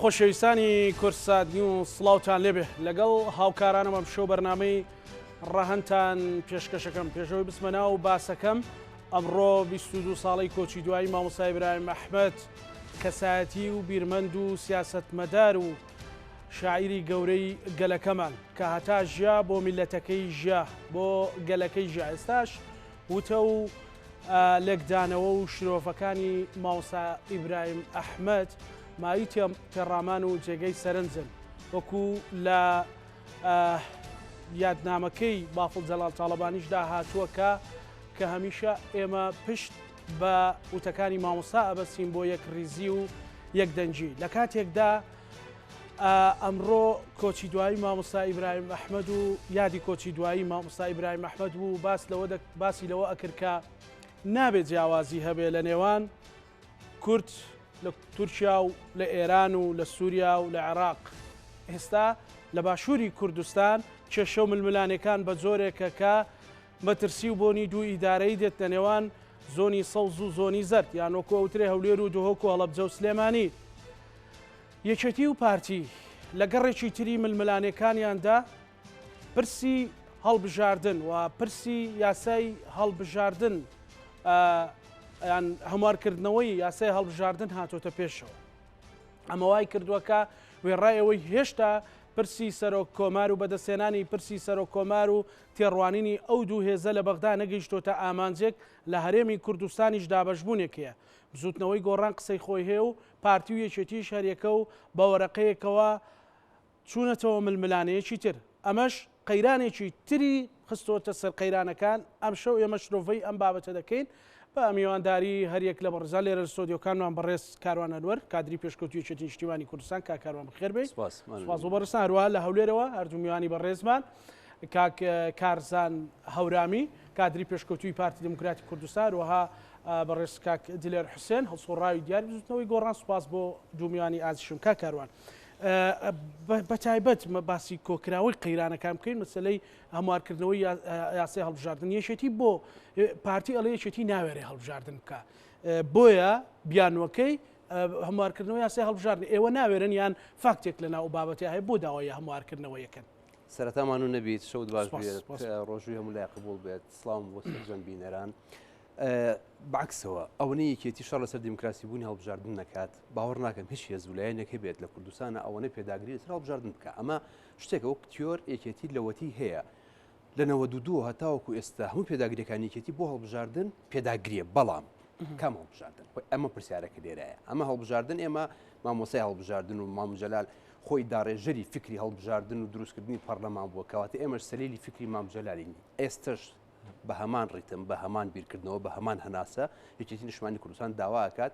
خۆشەویستانی کوردسات نیوز سڵاوتان لێبێ لەگەڵ هاوکارانم ئەم شەو بەرنامەی ڕەهەندتان پێشکەشەکەم پێشەوەی بچمە ناو باسەکەم ئەمڕۆ 22 ساڵەی کۆچی دوایی مامۆستا ئیبراهیم ئەحمەد کەسایەتی و بیرمەند و سیاسەتمەدار و شاعیری گەورەی گەلەکەمان کە هەتا ژیا بۆ میلەتەکەی ژیا بۆ گەلەکەی ژیا ئێستاش وتە و لێکدانەوە و شرۆڤەکانی مامۆستا ئیبراهیم ئەحمەد مایەی تێڕامان و جێگەی سەرنجن وەکو لە یادنامەکەی بافڵ جەلال تاڵەبانیشدا هاتووە کە کە هەمیشە ئێمە پشت بە وتەکانی مامۆستا ئەبەستین بۆ یەک ریزی و یەک دەنگی لە کاتێکدا ئەمڕۆ کۆچی دوایی مامۆستا ئیبراهیم ئەحمەد و یادی کۆچی دوایی مامۆستا ئیبراهیم ئەحمەد بوو باس لەوە باسی لەوە ئەکرد کە نابێت جیاوازی هەبێ لە نێوان کورد لە تورکیا و لە ئێران و لە سووریا و لە عێراق ئێستا لە باشووری کوردستان کێشە و ململانێکان بە جۆرێکە کە مەترسی و بۆنی دوو ئیدارەیی دێت لە نێوان زۆنی سەوز و زۆنی زەرد یان وەکو ئەوترێ هەولێر و دهۆک و هەڵەبجە و سلێمانی. یەکێتی و پارتی لە گەڕێکی تری ململانێکانیاندا پرسی هەڵبژاردن و پرسی یاسای هەڵبژاردن یان هەموارکردنەوەی یاسای هەڵبژاردن هاتۆتە پێشەوە. ئەمە وای کردووە کە وێڕای ئەوەی هێشتا پرسی سەرۆک کۆمار و بەدەستهێنانی پرسی سەرۆک کۆمار و تێڕوانینی ئەو دوو هێزە لە بەغدا نەگەیشتۆتە ئامانجێک، لە هەرێمی کوردستانیش دابەشبوونێک هەیە. بزووتنەوەی گۆڕان قسەی خۆی هەیە و پارتی و یەکێتیش هەریەکە و بە وەرەقەیەکەوە چوونەتەوە ململانێیەکی تر. ئەمەش قەیرانێکی تری خستۆتە سەر قەیرانەکان، ئەمشەو ئێمە شرۆڤەی ئەم بابەتە دەکەین بە میوانداری هەریەک لە بەڕێزان لێرە لە ستۆدیۆکانمان بەڕێز کاروان ئەنوەر کادری پێشکەوتووی یەکێتی نیشتیمانی کوردستان. کاک کاروان بەخێر بێی. سپاس. سپاس بۆ بەڕێزتان. هەروەها لە هەولێرەوە هەردوو میوانی بەڕێزمان کاک کارزان هەورامی کادری پێشکەوتووی پارتی دیموکراتی کوردستان، هەروەها بەڕێز کاک دلێر حوسێن هەڵسوڕاوی دیاری بزوتنەوەی گۆڕان. سپاس بۆ دوو میوانی ئازیزم. کاک کاروان بە تایبەت باسی کۆکراوەی قەیرانەکان بکەین، مەسەلەی هەموارکردنەوەی یاسای هەڵبژاردن یەکێتی بۆ پارتی ئەڵێ یەکێتی ناوێرێ هەڵبژاردن بکە بۆیە بیانوەکەی هەموارکردنەوە یاسای هەڵبژاردن ئێوە ناوێرن یان فاکتێک لە ناو بابەتی هەیە بۆ داوای هەموارکردنەوە یەکەن. سەرەتا مانوو نەبیت شەوت باش بێت ڕۆژووی هەموو لای قبوڵ بێت سڵاوم بۆ سەرجەم بینەران. بەعکسەوە ئەوەنەی یەکێتی شەڕ لەسەر دیموکراسی بوونی هەڵبژاردن نەکات باوەڕ ناکەم هیچ هێز و لایەنێک هەبێت لە کوردستانە ئەوەنە پێداگری لەسەر هەڵبژاردن بکە ئەمە شتێکە وەک تیۆر یەکێتی لەوەتی هەیە لە 92 هەتاوەکو ئێستا هەموو پێداگریەکانی یەکێتی بۆ هەڵبژاردن پێداگریە بەڵام کام هەڵبژاردن خۆی ئەمە پرسیارەکە لێرایە ئەمە هەڵبژاردن ئێمە مامۆسای هەڵبژاردن و مامجلال خۆی داڕێژەری فکری هەڵبژاردن و دروستکردنی پەرلەمان بووە کەواتە ئێمەش سەلیلی فکری مامجلالین ئێستش بە هەمان ڕیتم، بە هەمان بیرکردنەوە، بە هەمان هەناسە یەکێتی نیشتمانی کوردستان داوا ئەکات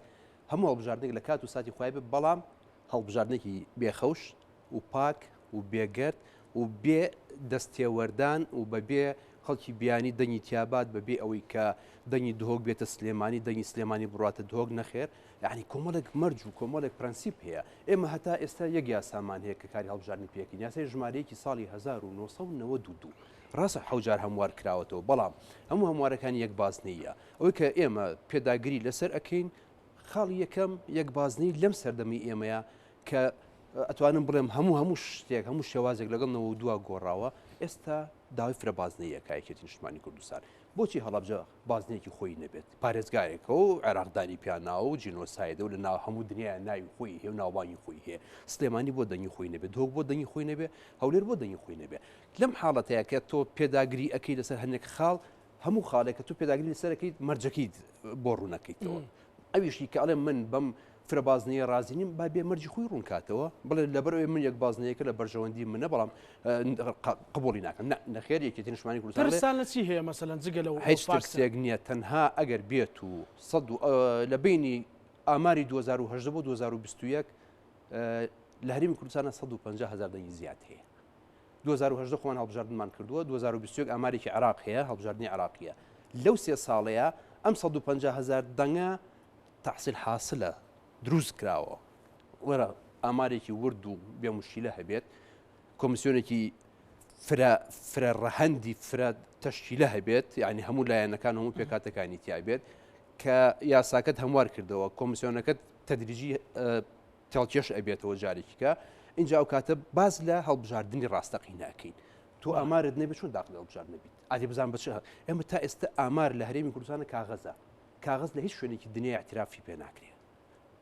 هەموو هەڵبژاردنێک لە کات و ساتی خۆی بێت، بەڵام هەڵبژاردنێکی بێخەوش و پاک و بێگەرد و بێ دەستێوەردان و بەبێ خەڵکی بیانی دەنگی تیابات، بەبێ ئەوەی کە دەنگی دهۆک بێتە سلێمانی، دەنگی سلێمانی بڕاتە دهۆک، نەخێر، یعنی کۆمەڵێک مەرج و کۆمەڵێک پرەنسیپ هەیە. ئێمە هەتا ئێستا یەک یاسامان هەیە کە کاری هەڵبژاردنی پێکەین، یاسای ژمارەیەکی ساڵی 1992. ڕاستە حەوت جار هەموار کراوەتەوە، بەڵام هەموو هەموارەکانی یەک بازنەییە. ئەوەی کە ئێمە پێداگری لەسەر ئەکەین، خاڵی یەکەم یەک بازنەی لەم سەردەمەی ئێمەیە کە ئەتوانم بڵێم هەموو هەموو شتێک هەموو شێوازێک لەگەڵ 92 گۆڕاوە، ئێستا داوای فرە بازنەیەکە یەکێتی نیشتمانی کوردستان. بۆچی هەڵەبجە بازنەیەکی خۆی نەبێت؟ پارێزگایەکە و عێراق دانی پیاناوە و جینۆسایدە و لە ناو هەموو دنیا ناوی خۆی هەیە و ناوبانگی خۆی هەیە. سلێمانی بۆ دەنگی خۆی نەبێت، دهۆک بۆ دەنگی خۆی نەبێت، هەولێر بۆ دەنگی خۆی نەبێت. لەم حاڵەتەیا کە تۆ پێداگری ئەکەی لەسەر هەندێک خاڵ، هەموو خاڵێک کە تۆ پێداگری لەسەر ئەکەیت مەرجەکەیت بۆ ڕوونەکەیتەوە. ئەویشی کە ئەڵێ من بەم فرە بازنەیە ڕازی نیم، با بێ مەرجی خۆی ڕوون کاتەوە، بڵێ لەبەر ئەوەی من یەک بازنەیەکە لە بەرژەوەندی منە بەڵام قبوڵی ناکەم. نا، نەخێر یەکێتی نیشتمانی کوردستان ئەڵێ ترستان لە چی هەیە مەسەلەن جگە لەو هیچ فاکتە؟ ترسێک نییە، تەنها ئەگەر بێت و سەد و لە بەینی ئاماری 2018 بۆ 2021 لە هەرێمی کوردستانە 150 هەزار دەنگی زیاد هەیە. 2018 خۆمان هەڵبژاردنمان کردووە، 2021 ئامارێکی عێراق هەیە، هەڵبژاردنی عێراقییە. لەو سێ ساڵەیە ئەم 150 هەزار دەنگە تەحسیل حاسلە دروست کراوە. وەرە ئامارێکی ورد و بێ مشکیلە هەبێت، کۆمیسیۆنێکی فرە فرە ڕەهەندی فرە تەشکیلە هەبێت، یعنی هەموو لایەنەکان هەموو پێکهاتەکانی تیا بێت، کە یاساکەت هەموار کردەوە، کۆمیسیۆنەکەت تەدریجی تێڵکێش ئەبێتەوە جارێکی کە اینجا ئەو کاتە باز لە هەڵبژاردننی ڕاستەقینە ئەکەین تۆ ئامارت نەبێت چۆن داخلی هەڵبژاردن نەبیت ئادی بزان بە چ ئێمە تا ئێستا ئامار لە هەرێمی کوردستانە کاغەزە کاغەز لە هیچ شوێنێکی دنیا اعترافی پێ ناکرێت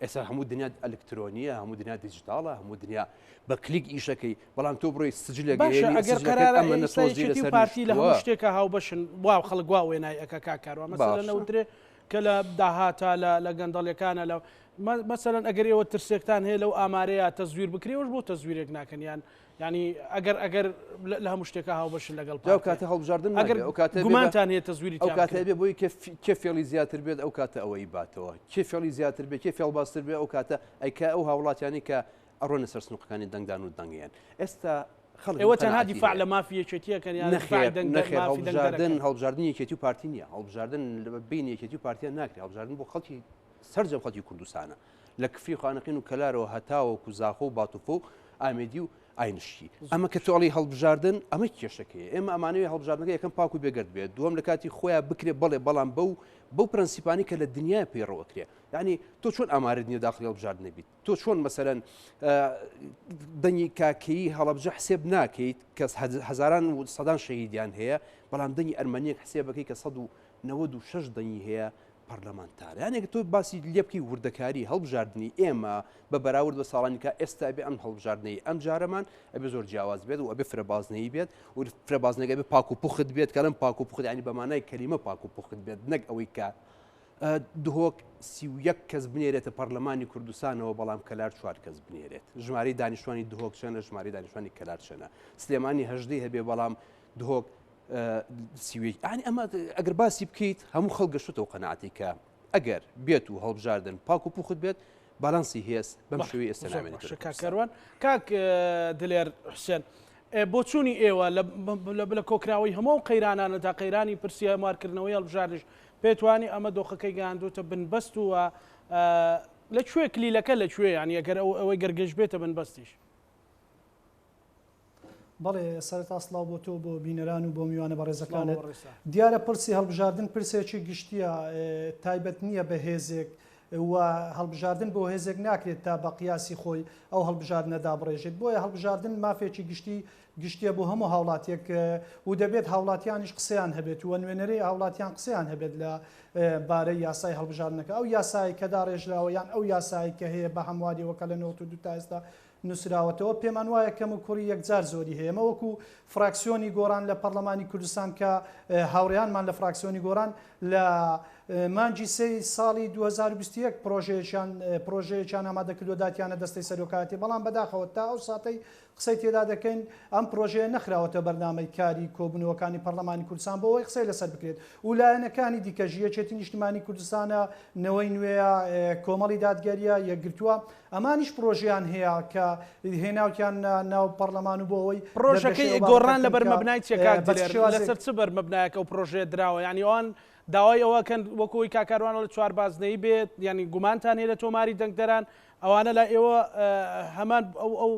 ئێستا هەموو دنیا ئەلکترۆنیە هەموو دنیا دیجیتاڵە هەموو دنیا بە کلیک ئیشەکەی بەڵام تۆ بڕۆی سجلێک باشە ئەگەر قەرارە ئێستا یەکێتی و پارتی لە هەموو شتێکا هاوبەشن وا خەڵک وا وێنای ئەکا کاک کاروان مەسەلەن ئەوترێ کە لە داهاتە لە لە گەندەڵیەکانە لە مەسەلەن ئەگەر ئێوە ترسێکتان هەیە لەو ئامارەیە تەزویر بکرێ ئێوەش بۆ تەزویرێک ناکەن یان یعنی ئەگەر ئەگەر لە هەموو شتێکا هاوبەشن لەگەڵ پارتی ئەو کاتە هەڵبژاردن ئەگەر ئەو کاتە گومانتان هەیە تەزویری ئەو کاتە بێ بۆی کێ فێڵی زیاتر بێت ئەو کاتە ئەوەی باتەوە کێ فێڵی زیاتر بێت کێ فێڵبازتر بێ ئەو کاتە ئەیکا ئەو هاوڵاتیانی کە ئەڕۆنە سەر سنوقەکانی دەنگدان و دەنگیان ئێستا خەڵک ئێوە تەنها دیفاع لە مافی یەکێتیەکەن یان نەخێر نەخێر هەڵبژاردن هەڵبژاردن یەکێتی و پارتی نییە هەڵبژاردن بین یەکێتی و پارتیان ناکرێت هەڵبژاردن بۆ خەڵکی سەرجەم خەڵکی کوردستانە لە کفری خانەقین و کەلارەوە هەتاوەکو زاخۆ و باتوفۆ و ئامێدی و ئاینشکی ئەمە کە تۆڵی هەڵبژاردن ئەمە کێشەکەی ئێمە ئەمانەوەی هەڵبژاردنەکە یەکەم پاک و بێگەرد بێت دووەم لە کاتی خۆیان بکرێ بەڵێ بەڵام بەو بەو پرەنسیپانی کە لە دنیای پەیڕەوەکرێ یعنی تۆ چۆن ئامارت نییە داخلی هەڵبژاردن نەبیت تۆ چۆن مەسەلەن دەنگی کاکەیی هەڵەبجە حسێب ناکەیت کە هەزاران و سەدان شەهیدیان هەیە بەڵام دەنگی ئەرمەنیەک حسێبەکەی کە 196 دەنگی هەیە پەرلەمانتار یانێک تۆ باسی لێ بکەی وردەکاری هەڵبژاردننی ئێمە بە بەراورد بە ساڵانی کە ئێستا بێ ئەم هەڵبژاردنەی ئەم جارەمان ئەبێ زۆر جیاواز بێت و ئەبێ فرە بازنەیی بێت و فرە بازنەکە بێ پاک و پوخت بێت کەڵم پاک و پوخت ینی بەمانای کەلیمە پاک و پوخت بێت نەک ئەوەی کە دهۆک 31 کەس بنێرێتە پەرلەمانی کوردستانەوە بەڵام کەلار چوار کەس بنێرێت ژمارەی دانیشتوانی دهۆک چەنە ژمارەی دانیشتوانی کەلار چەنە سلێمانی هەژدەی هەبێ بەڵام دهۆک سیوێک ئەنی ئەمە ئەگەر باسی بکەیت هەموو خەڵک گەشتەوە قەناعەتی کە ئەگەر بێت و هەڵبژاردن پاک و پوخت بێت باڵانسی هێز بەم شێوەی ئێستا نامێنێت. کاک کاروان کاک دلێر حوسێن بۆچوونی ئێوە لە کۆکراوەی هەموو قەیرانانەدا قەیرانی پرسی هەموارکردنەوەی هەڵبژاردنیش پێتوانی ئەمە دۆخەکەی گەیاندووتە بنبەست و لە کوێ کلیلەکە لە کوێ یانی ئەگەر ئەوەی گەر گەشت بێتە بنبەستیش؟ بەڵێ سەرەتا سڵاو بۆ تۆ بۆ بینەران و بۆ میوانە بەڕێزەکانت. دیارە پرسی هەڵبژاردن پرسێکی گشتییە تایبەت نییە بە هێزێک و هەڵبژاردن بۆ هێزێک ناکرێت تا بە قیاسی خۆی ئەو هەڵبژاردنە دابڕێژێت بۆیە هەڵبژاردن مافێکی گشتی گشتیە بۆ هەموو هاوڵاتیەک و دەبێت هاوڵاتیانیش قسەیان هەبێت و نوێنەرەی هاوڵاتیان قسەیان هەبێت لە بارەی یاسای هەڵبژاردنەکە ئەو یاسای کە داڕێژراوە یان ئەو یاسای کە هەیە بە هەمواریەوە کە لە 92 تا ئێستا نووسراوەتەوە، پێمان وایە کەموکوڕی یەکجار زۆری هەیە. ئێمە وەکو فراکسیۆنی گۆڕان لە پەڕلەمانی کوردستان کە هاوڕێیانمان لە فراکسیۆنی گۆڕان لە مانگی سێی ساڵی 2021 پرۆژەیەکیان پرۆژەیەکیان ئامادە کردووە داتیانە دەستەی سەرۆکایەتی بەڵام بەداخەوە تا ئەو ساتەی قسەی تێدا دەکەین ئەم پرۆژەیە نەخراوەتە بەرنامەی کاری کۆبوونەوەکانی پەڕلەمانی کوردستان بۆ ئەوەی قسەی لەسەر بکرێت و لایەنەکانی دیکەش یەکێتی نیشتیمانی کوردستانە نەوەی نوێیە کۆمەڵی دادگەریە یەکگرتووە ئەمانیش پرۆژەیان هەیە کە هێناوتیان ناو پەڕلەمان و بۆ ئەوەی پرۆژەکەی گۆڕان لەبەر مەبنای چیە کاک دلێر لەسەر چ بەرمەبنایەک ئەو پرۆژەیە دراوە یانی ئەوان داوای ئەوە کەن وەکو ئەوی کاک کاروان ئەڵێ چوار بازنەیی بێت یانی گومانتان هەیە لە تۆماری دەنگدەران ئەوانە لای ئێوە هەمان ئەو ئەو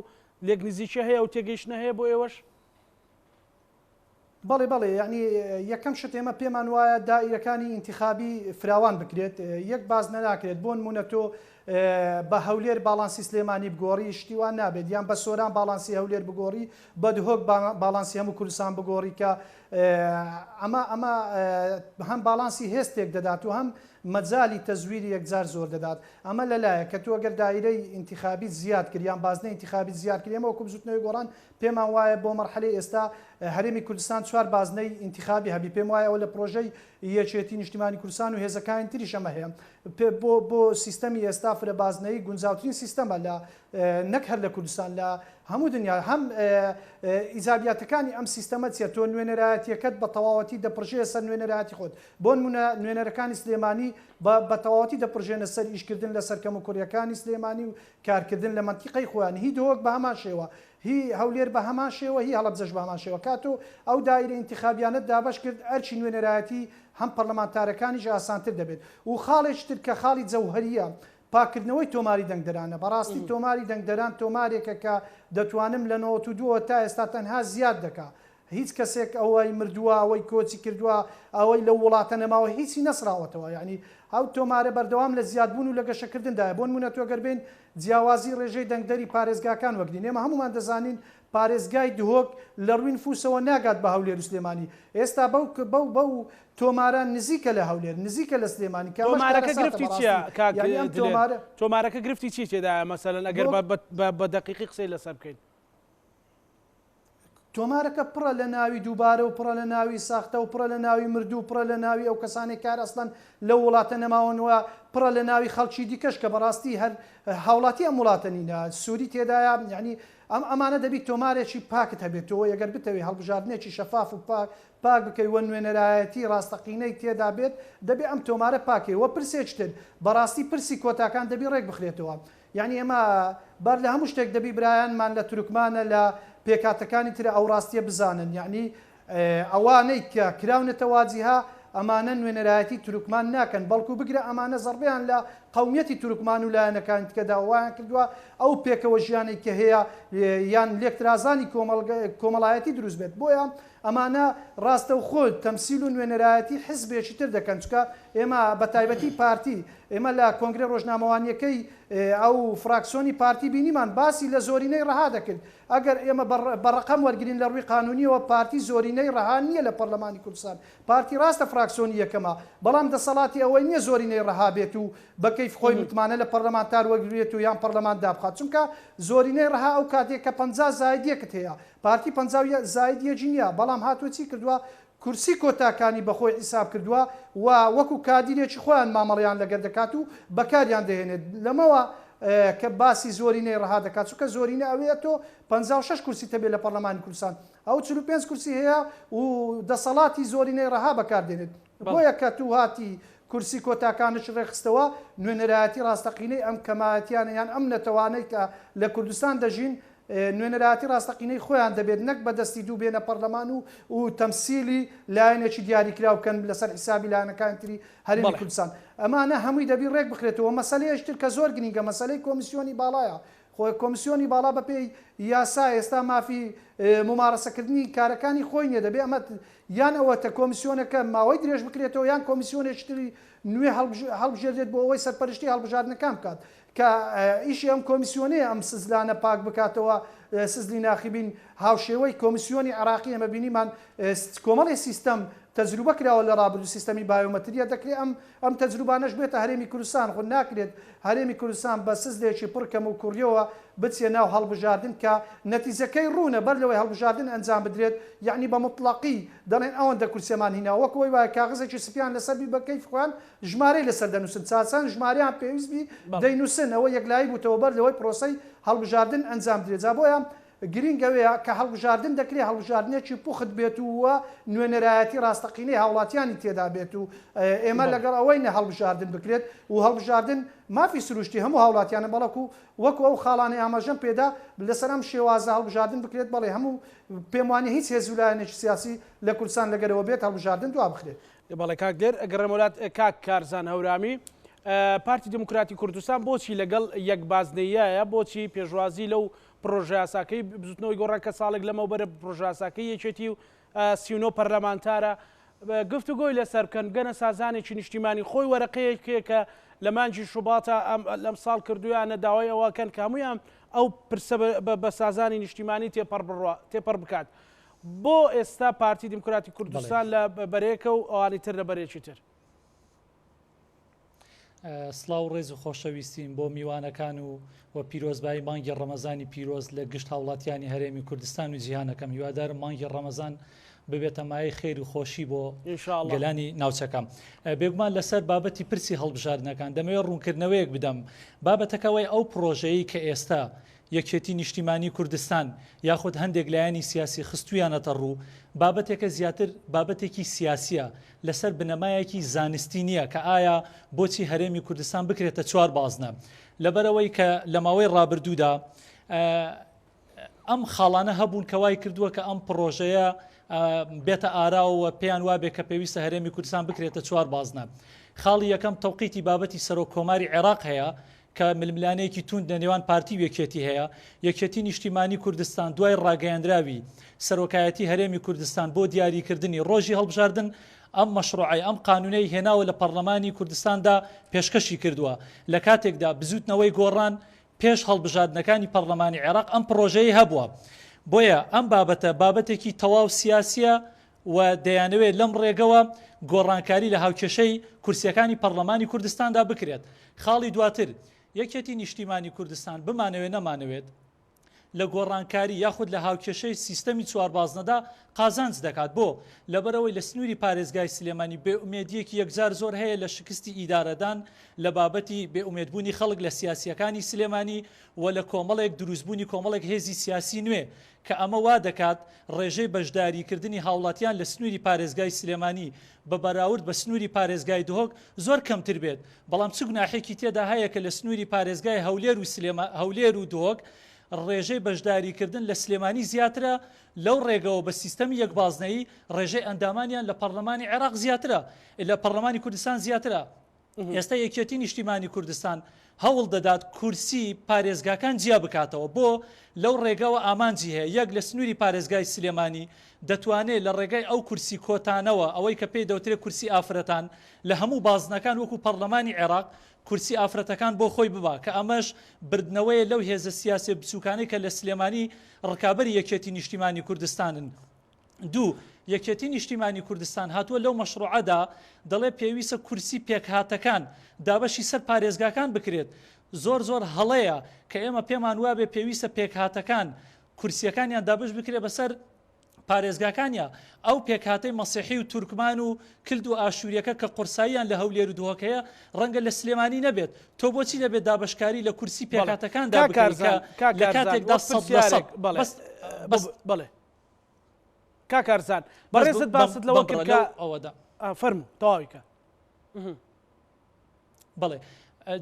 لێک نزیکیە هەیە ئەو تێگەیشتنە هەیە بۆ ئێوەش؟ بەڵێ بەڵێ یەعنی یەکەم شت ئێمە پێمان وایە دائیرەکانی ئینتیخابی فراوان بکرێت یەک بازنە ناکرێت بۆ نمونە تۆ بە هەولێر باڵانسی سلێمانی بگۆڕی شتی وا نابێت یان بە سۆران باڵانسی هەولێر بگۆڕی بە دهۆک باڵانسی هەموو کوردستان بگۆڕی کە ئەمە ئەمە هەم باڵانسی هێز تێک دەدات و هەم مەجالی تەزویری یەکجار زۆر دەدات ئەمە لەلایە کە تۆ گەر دایرەی ئینتیخابیت زیاد کرد یان بازنەی ئینتیخابیت زیاد کرد ئێمە وەکو بزوتنەوەی گۆڕان پێمان وایە بۆ مەرحەلەی ئێستا هەرێمی کوردستان چوار بازنەی ئینتیخابی هەبی پێم وایە ئەوە لە پرۆژەی یەکێتی نیشتیمانی کوردستان و هێزەکانی تریش ئەمە هەیە بۆ بۆ سیستەمی ئێستا فرە بازنەیی گونجاوترین سیستەمە لە نەک هەر لە کوردستان لە هەموو دنیا هەم ئیجابیاتەکانی ئەم سیستەمە چیە تۆ نوێنەرایەتیەکەت بە تەواوەتی دەپڕژێیە سەر نوێنەرایەتی خۆت بۆ نمونە نوێنەرەکانی سلێمانی بە تەواوەتی دەپڕژێنە سەر ئیشکردن لەسەر کەموکوڕیەکانی سلێمانی و کارکردن لە مەنتیقەی خۆیان هی دهۆک بە هەمان شێوە هی هەولێر بە هەمان شێوە هی هەڵەبجەش بە هەمان شێوە کاتۆ ئەو دایرە ئینتیخابیانەت دابەش کرد ئەرکی نوێنەرایەتی هەم پەرلەمانتارەکانیش ئاسانتر دەبێت و خاڵێکی تر کە خاڵی جەوهەرییە پاککردنەوەی تۆماری دەنگدەرانە بەڕاستی تۆماری دەنگدەران تۆمارێکە کە دەتوانم لە 92 ەوە تا ئێستا تەنها زیاد دەکا. هیچ کەسێک ئەوەی مردووە، ئەوەی کۆچی کردووە، ئەوەی لەو وڵاتە نەماوە هیچی نەسڕاوەتەوە. یانی ئەو تۆمارە بەردەوام لە زیادبوون و لە گەشەکردندایە. بۆ نموونە تۆ گەر بێین جیاوازی ڕێژەی دەنگدەری پارێزگاکان وەگرین، ئێمە هەموومان دەزانین پارێزگای دهۆک لە ڕووی نفوسەوە ناگات بە هەولێر و سلێمانی. ئێستا بەو بەو بەو تۆمارە نزیکە لە هەولێر، نزیکە لە سلێمانی کە ئەمەش تۆمارەکە کارەساتە گرفتی چییە بەڕاستی. کاک یانی ئەم دلێر؟ تۆمارە. تۆمارەکە گرفتی چی تێدایە مەسەلەن ئەگەر بۆ بە بە بە دەقیقی قسەی لەسەر بکەین؟ تۆمارەکە پڕە لە ناوی دووبارە و پڕە لە ناوی ساختە و پڕە لە ناوی مردوو و پڕە لە ناوی ئەو کەسانەی کار ئەسڵەن لەو وڵاتە نەماون و پڕە لە ناوی خەڵکی دیکەش کە بەڕاستی هەر هاوڵاتی ئەم وڵاتە نینە سوری تێدایە یعنی ئەم ئەمانە دەبی تۆمارێکی پاکت هەبێت تۆ ئەگەر بتەوێ هەڵبژاردنێکی شەفاف و پاک پاک بکەی و نوێنەرایەتی ڕاستەقینەی تێدا بێت دەبێ ئەم تۆمارە پاکەی وە پرسێکی تر بەڕاستی پرسی کۆتاکان دەبی ڕێک بخرێتەوە یانی ئێمە بەر لە هەموو شتێک دەبی برایانمان لە تورکمانە لە پێکهاتەکانی ترە ئەو ڕاستیە بزانن یانی ئەوانەی کە کراونەتە واجیهە ئەمانە نوێنەرایەتی تورکمان ناکەن بەڵکو بگرە ئەمانە زەڕبەیان لە قەومیەتی تورکمان و لایەنەکانی تکە داوە وایان کردووە ئەو پێکەوە ژیانەی کە هەیە یان لێکترازانی کۆمەڵایەتی دروست بێت بۆیە ئەمانە ڕاستەوخۆ تەمسیل و نوێنەرایەتی حزبێکی تر دەکەن، چونکە ئێمە بە تایبەتی پارتی، ئێمە لە کۆنگرەی ڕۆژنامەوانییەکەی ئەو فراکسیۆنی پارتی بینیمان باسی لە زۆرینەی ڕەها دەکرد، ئەگەر ئێمە بە ڕەقەم وەرگرین لە ڕووی قانونییەوە پارتی زۆرینەی ڕەها نییە لە پەرلەمانی کوردستان، پارتی ڕاستە فراکسیۆنی یەکەمە، بەڵام دەسەڵاتی ئەوەی نییە زۆرینەی ڕەها بێت و بە کەیف خۆی متمانە لە پەرلەمانتار وەرگرێت و یان پەرلەمان دابخات، چونکە زۆرینەی ڕەها ئەو کاتەیە کە 50 زائید یەکت هەیە، پارتی 50 زائید یەکی نیە بەڵام هاتوە چی کردوە کورسی کۆتاکانی بەخۆی حیساب کردوە و وەکو کادیرێکی خۆیان مامەڵەیان لەگەر دەکات و بەکاریان دەهێنێت لەمەوە کە باسی زۆرینەی ڕەها دەکات چونکە زۆرینە ئەوەیە تۆ 56 کورسیت هەبێت لە پەرلەمانی کوردستان ئەو 45 کورسی هەیە و دەسەڵاتی زۆرینەی ڕەها بەکار دێنێت بۆیە کە تو هاتی کورسی کۆتاکانش ڕێکخستەوە نوێنەرایەتی ڕاستەقینەی ئەم کەمایەتیانە یان ئەم نەتەوانەی کە لە کوردستان دەژین نوێنەرایەتی ڕاستەقینەی خۆیان دەبێت نەک بە دەستی دوو بێنە پەڕلەمان و و تەمسیلی لایەنێکی دیاریکراو بکەن لەسەر حیسابی لایەنەکانی تری هەرێمی کوردستان. ئەمانە هەمووی دەبی ڕێک بخرێتەوە. مەسەلەیەکی تر کە زۆر گرینگە مەسەلەی کۆمیسیۆنی باڵایە. خۆ کۆمیسیۆنی باڵا بە پێی یاسا ئێستا مافی مومارەسەکردنی کارەکانی خۆی نیە. دەبێ ئەمە یان ئەوەتە کۆمیسیۆنەکە ماوەی درێژ بکرێتەوە یان کۆمیسیۆنێکی تری نوێ هەڵبژێردرێت بۆ ئەوەی سەرپەرشتی هەڵبژاردنەکان بکات. کە ئیشی ئەم کۆمیسیۆنەیە ئەم سزلانە پاک بکاتەوە، سزلی ناخبین، هاوشێوەی کۆمیسیۆنی عێراقی ئێمە بینیمان کۆمەڵێ سیستەم تەجروبە کراوە لە ڕابردوو سیستەمی بایۆمەتریە دەکرێ ئەم ئەم تەجروبانەش بێتە هەرێمی کوردستان خۆ ناکرێت هەرێمی کوردستان بە سزلێکی پڕ کەم و کوڕیەوە بچیە ناو هەڵبژاردن کە نەتیجەکەی ڕوونە بەر لەوەی هەڵبژاردن ئەنجام بدرێت یەعنی بە موتڵەقی دەڵێن ئەوەندە کورسیەمان هینا وەک ئەوەی وایە کاغەزێکی سپیان لەسەر بی بە کەیف خۆیان ژمارەی لەسەر دەنووسن چا چەند ژمارەیان پێویست بی دەینووسن ئەوە یەکلایی بووتەوە بەر لەوەی پرۆسەی هەڵبژاردن ئەنجام بدرێت جا بۆیە گرینگ ئەوەیە کە هەڵبژاردن دەکرێ هەڵبژاردنێکی پوخت بێت و نوێنەرایەتی ڕاستەقینەی هاوڵاتیانی تێدا بێت و ئێمە لەگەڵ ئەوەی نە هەڵبژاردن بکرێت و هەڵبژاردن مافی سروشتی هەموو هاوڵاتیانە بەڵکو وەکو ئەو خاڵانەی ئاماژەم پێدا لەسەر ئەم شێوازە هەڵبژاردن بکرێت بەڵێ هەموو پێم وانیە هیچ هێز و لایەنێکی سیاسی لە کوردستان لەگەرەوە بێت هەڵبژاردن دوا بخرێت. بەڵێ کاک دلێر ئەگەڕێمەوە لات کاک کارزان هەورامی پارتی دیموکراتی کوردستان بۆچی لەگەڵ یەک بازنەیایە بۆچی پێشوازی لەو پرۆژەیاساکەی بزوتنەوەی گۆڕان کە ساڵێک لەمەوبەرە پرۆژەیاساکەی یەکێتی و 39 پەرلەمانتارە گفتوگۆی لەسەر بکەن بگەنە سازانێکی نیشتیمانی خۆی وەرەقەیەکەیە کە لە مانگی شوباتە لەم ساڵ کردویانە داوای ئەوەکەن کە هەمویان ئەو پرسە بە سازانی نیشتیمانی تێپەڕ بڕوا تێپەڕ بکات بۆ ئێستا پارتی دیموکراتی کوردستان لە بەرەیەکە و ئەوانی تر لە بەرەیەکی تر؟ سڵاو و ڕێز و خۆشەویستیم بۆ میوانەکان و و پیرۆزبایی مانگی ڕەمەزانی پیرۆز لە گشت هاوڵاتیانی هەرێمی کوردستان و جیهانەکەم هیوادارم مانگی ڕەمەزان ببێتە مایەی خێر و خۆشی بۆ گەلانی ناوچەکە بێگومان لەسەر بابەتی پرسی هەڵبژاردنەکان دەمەوێت ڕوونکردنەوەیەک بدەم بابەتەکەەوەی ئەو پرۆژەیە کە ئێستا یەکێتی نیشتیمانی کوردستان یاخود هەندێک لایەنی سیاسی خستوویانەتە ڕوو، بابەتێکە زیاتر بابەتێکی سیاسییە لەسەر بنەمایەکی زانستی نییە کە ئایا بۆچی هەرێمی کوردستان بکرێتە چوار بازنە لەبەرئەوەی کە لە ماوەی ڕابردوودا ئەم خاڵانە هەبوون کە وای کردووە کە ئەم پڕۆژەیە بێتە ئاراوە پێیان وابێ کە پێویستە هەرێمی کوردستان بکرێتە چوار بازنە. خاڵی یەکەم تەوقیتی بابەتی سەرۆک کۆماری عێراق هەیە. کە ململانێیەکی توند لە نێوان پارتی و یەکێتی هەیە، یەکێتی نیشتیمانی کوردستان دوای ڕاگەیەنراوی سەرۆکایەتی هەرێمی کوردستان بۆ دیاریکردنی ڕۆژی هەڵبژاردن ئەم مەشروعەی ئەم قانونەی هێناوە لە پەڕلەمانی کوردستاندا پێشکەشی کردووە لە کاتێکدا بزوتنەوەی گۆڕان پێش هەڵبژاردنەکانی پەڕلەمانی عێراق ئەم پڕۆژەی هەبووە بۆیە ئەم بابەتە بابەتێکی تەواو سیاسیە و دەیانەوێت لەم ڕێگەوە گۆڕانکاری لە هاوکێشەی کورسیەکانی پەڕلەمانی کوردستاندا بکرێت. خاڵی دواتر، یەکێتی نیشتیمانی کوردستان بمانەوێت نەمانەوێت لە گۆڕانکاری یاخود لە هاوکێشەی سیستەمی چواربازنەدا قازانج دەکات. بۆ؟ لەبەرئەوەی لە سنووری پارێزگای سلێمانی بێئومێدییەکی یەکجار زۆر هەیە لە شکستی ئیدارەدان لە بابەتی بێئومێدبوونی خەڵک لە سیاسییەکانی سلێمانی و لە کۆمەڵێک دروستبوونی کۆمەڵێک هێزی سیاسی نوێ کە ئەمە وا دەکات ڕێژەی بەشداریکردنی هاوڵاتیان لە سنووری پارێزگای سلێمانی بە بەراورد بە سنووری پارێزگای دهۆک زۆر کەمتر بێت، بەڵام چ گوناحێکی تێدا هەیە کە لە سنووری پارێزگای هەولێر و هەولێر و دهۆک ڕێژەی بەشداریکردن لە سلێمانی زیاترە، لەو ڕێگەوە بە سیستەمی یەک بازنەیی ڕێژەی ئەندامانیان لە پەڕلەمانی عێراق زیاترە لە پەڕلەمانی کوردستان زیاترە. ئێستا یەکێتی نیشتیمانی کوردستان هەوڵ دەدات کورسی پارێزگاکان جیا بکاتەوە بۆ لەو ڕێگەوە ئامانجی هەیە یەک لە سنووری پارێزگای سلێمانی دەتوانێت لە ڕێگای ئەو کورسی کۆتانەوە ئەوەی کە پێی دەوترێت کورسی ئافرەتان لە هەموو بازنەکان وەکو پەڕلەمانی عێراق کورسی ئافرەتەکان بۆ خۆی ببا کە ئەمەش بردنەوەیە لەو هێزە سیاسیە بچوکانەی کە لە سلێمانی ڕکابەری یەکێتی نیشتیمانی کوردستانن. دوو، یەکێتی نیشتیمانی کوردستان هاتووە لەو مەشروعەدا دەڵێ پێویستە کورسی پێکهاتەکان دابەشی سەر پارێزگاکان بکرێت، زۆر زۆر هەڵەیە کە ئێمە پێمان وابێ پێویستە پێکهاتەکان کورسیەکانیان دابەش بکرێت بەسەر پارێزگاکانیا، ئەو پێکهاتەی مەسیحی و تورکمان و کلد و ئاشوریەکە کە قورساییان لە هەولێر و دهۆک هەیە ڕەنگە لە سلێمانی نەبێت، تۆ بۆچی دەبێت دابەشکاری لە کورسی پێکهاتەکاندا بکەیت کە لە کاتێکدا 100% بەس بەس بەڵێ. کاک ئارزان بەڕێزت باست لەوە کرد کە ئەوەدا فەرموو تەواوی کە. بەڵێ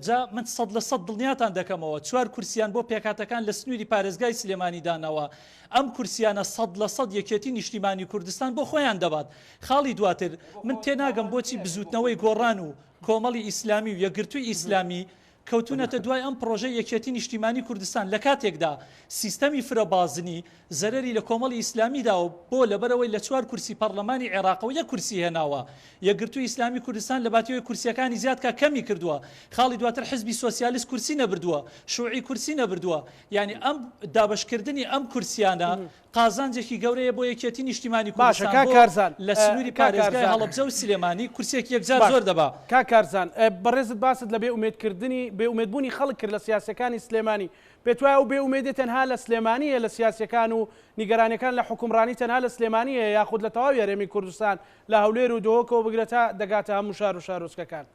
جا من 100% دڵنیاتان دەکەمەوە چوار کورسیان بۆ پێکاتەکان لە سنووری پارێزگای سلێمانی داناوە ئەم کورسیانە 100% یەکێتی نیشتیمانی کوردستان بۆ خۆیان دەبات خاڵی دواتر من تێناگەم بۆچی بزوتنەوەی گۆڕان و کۆمەڵی ئیسلامی و یەکگرتووی ئیسلامی کەوتوونەتە دوای ئەم پڕۆژەی یەکێتی نیشتیمانی کوردستان لە کاتێکدا سیستەمی فرە بازنی زەرەری لە کۆمەڵی ئیسلامی داوە بۆ لەبەرئەوەی لە چوار کورسی پەڕلەمانی عێراقەوە یەک کورسی هێناوە یەکگرتووی ئیسلامی کوردستان لە باتی ئەوەی کورسیەکانی زیاد کا کەمی کردووە خاڵی دواتر حزبی سۆسیالیست کورسی نەبردووە شوعی کورسی نەبردووە یانی ئەم دابەشکردنی ئەم کورسیانە قازانجێکی گەورەیە بۆ یەکێتی نیشتیمانی باشە کوردستان کاک بۆ کارزان لە سنووری کاک پارێزگای کارزان هەڵەبجە و سلێمانی کورسیەکی یەکجار باش زۆر دەبا. کاک کارزان بەڕێزت باست لە بێ ئومێد کردنی بێ ئومێد بوونی خەڵک کرد لە سیاسیەکانی سلێمانی پێت وایە ئەو بێ ئومێدیە تەنها لە سلێمانی یە لە سیاسیەکان و نیگەرانیەکان لە حوکمڕانی تەنها لە سلێمانی هەیە یاخود لە تەواوی هەرێمی کوردستان لە هەولێر و دهۆکەوە بگرە تا دەگاتە هەموو شار و شارۆچکەکان؟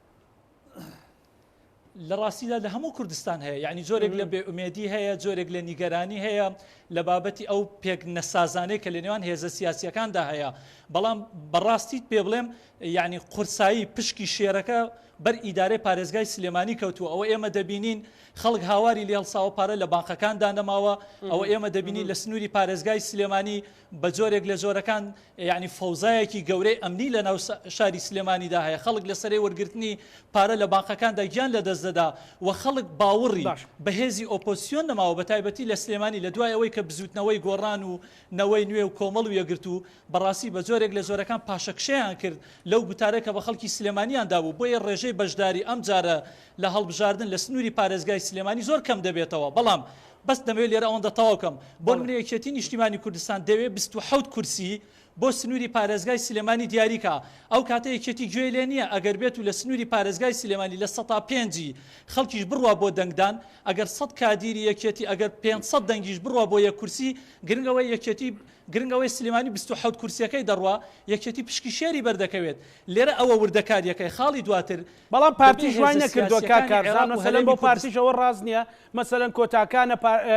لە ڕاستیدا لە هەموو کوردستان هەیە یعنی جۆرێک لە بێئومێدی هەیە جۆرێک لە نیگەرانی هەیە لە بابەتی ئەو پێک نەسازانەی کە لە نێوان هێزە سیاسیەکاندا هەیە بەڵام بەڕاستیت پێ بڵێم یعنی قورسایی پشکی شێرەکە بەر ئیدارەی پارێزگای سلێمانی کەوتووە ئەوە ئێمە دەبینین خەڵک هاواری لێ هەڵساوە پارە لە بانقەکاندا نەماوە ئەوە ئێمە دەبینین لە سنووری پارێزگای سلێمانی بە جۆرێک لە جۆرەکان یانی فەوزایەکی گەورەی ئەمنی لە ناو شاری سلێمانیدا هەیە، خەڵک لە سەرەی وەرگرتنی پارە لە بانقەکاندا گیان لە دەست دەدا و خەڵک باوڕی باش. بە هێزی ئۆپۆزسیۆن نەماوە بە تایبەتی لە سلێمانی لە دوای ئەوەی کە بزووتنەوەی گۆڕان و نەوەی نوێ و کۆمەڵ و یەکگرتوو بەڕاستی بە جۆرێک لە جۆرەکان پاشەکشەیان کرد لەو گوتارە کە بە خەڵکی سلێمانیان دابوو بۆیە ڕێژەی بەشداری ئەمجارە لە هەڵبژاردن لە سنووری پارێزگای سلێمانی زۆر کەم دەبێتەوە بەڵام بەس دەمەوێت لێرە ئەوەندە تەواو کەم. بۆ بەڵێ. نمونە یەکێتی نیشتیمانی کوردستان دەیەوێت 27 کورسی بۆ سنوری پارێزگای سلێمانی دیاری کا، ئەو کاتە یەکێتی گوێی لێ نیە، ئەگەر بێت و لە سنوری پارێزگای سلێمانی لە سەتا پێنجی خەڵکیش بڕوا بۆ دەنگدان، ئەگەر سەد کادیری یەکێتی ئەگەر 500 دەنگیش بڕوا بۆ یەک کورسی، گرنگ ئەوەیە یەکێتی گرنگ ئەوەیە سلێمانی 27 کورسیەکەی دەڕوا، یەکێتی پشکی شێری بەردەکەوێت. لێرە ئەوە وردەکاریەکەی. خاڵی دواتر بەڵام دەبێ پارتیش وای هێزە نەکردووە کاک سیاسیەکانی کارزان عێراق و مەسەلەن هەرێمی بۆ کوردستان. پارتیش ئەوە ڕاست نییە مەسەلەن کۆتاکانە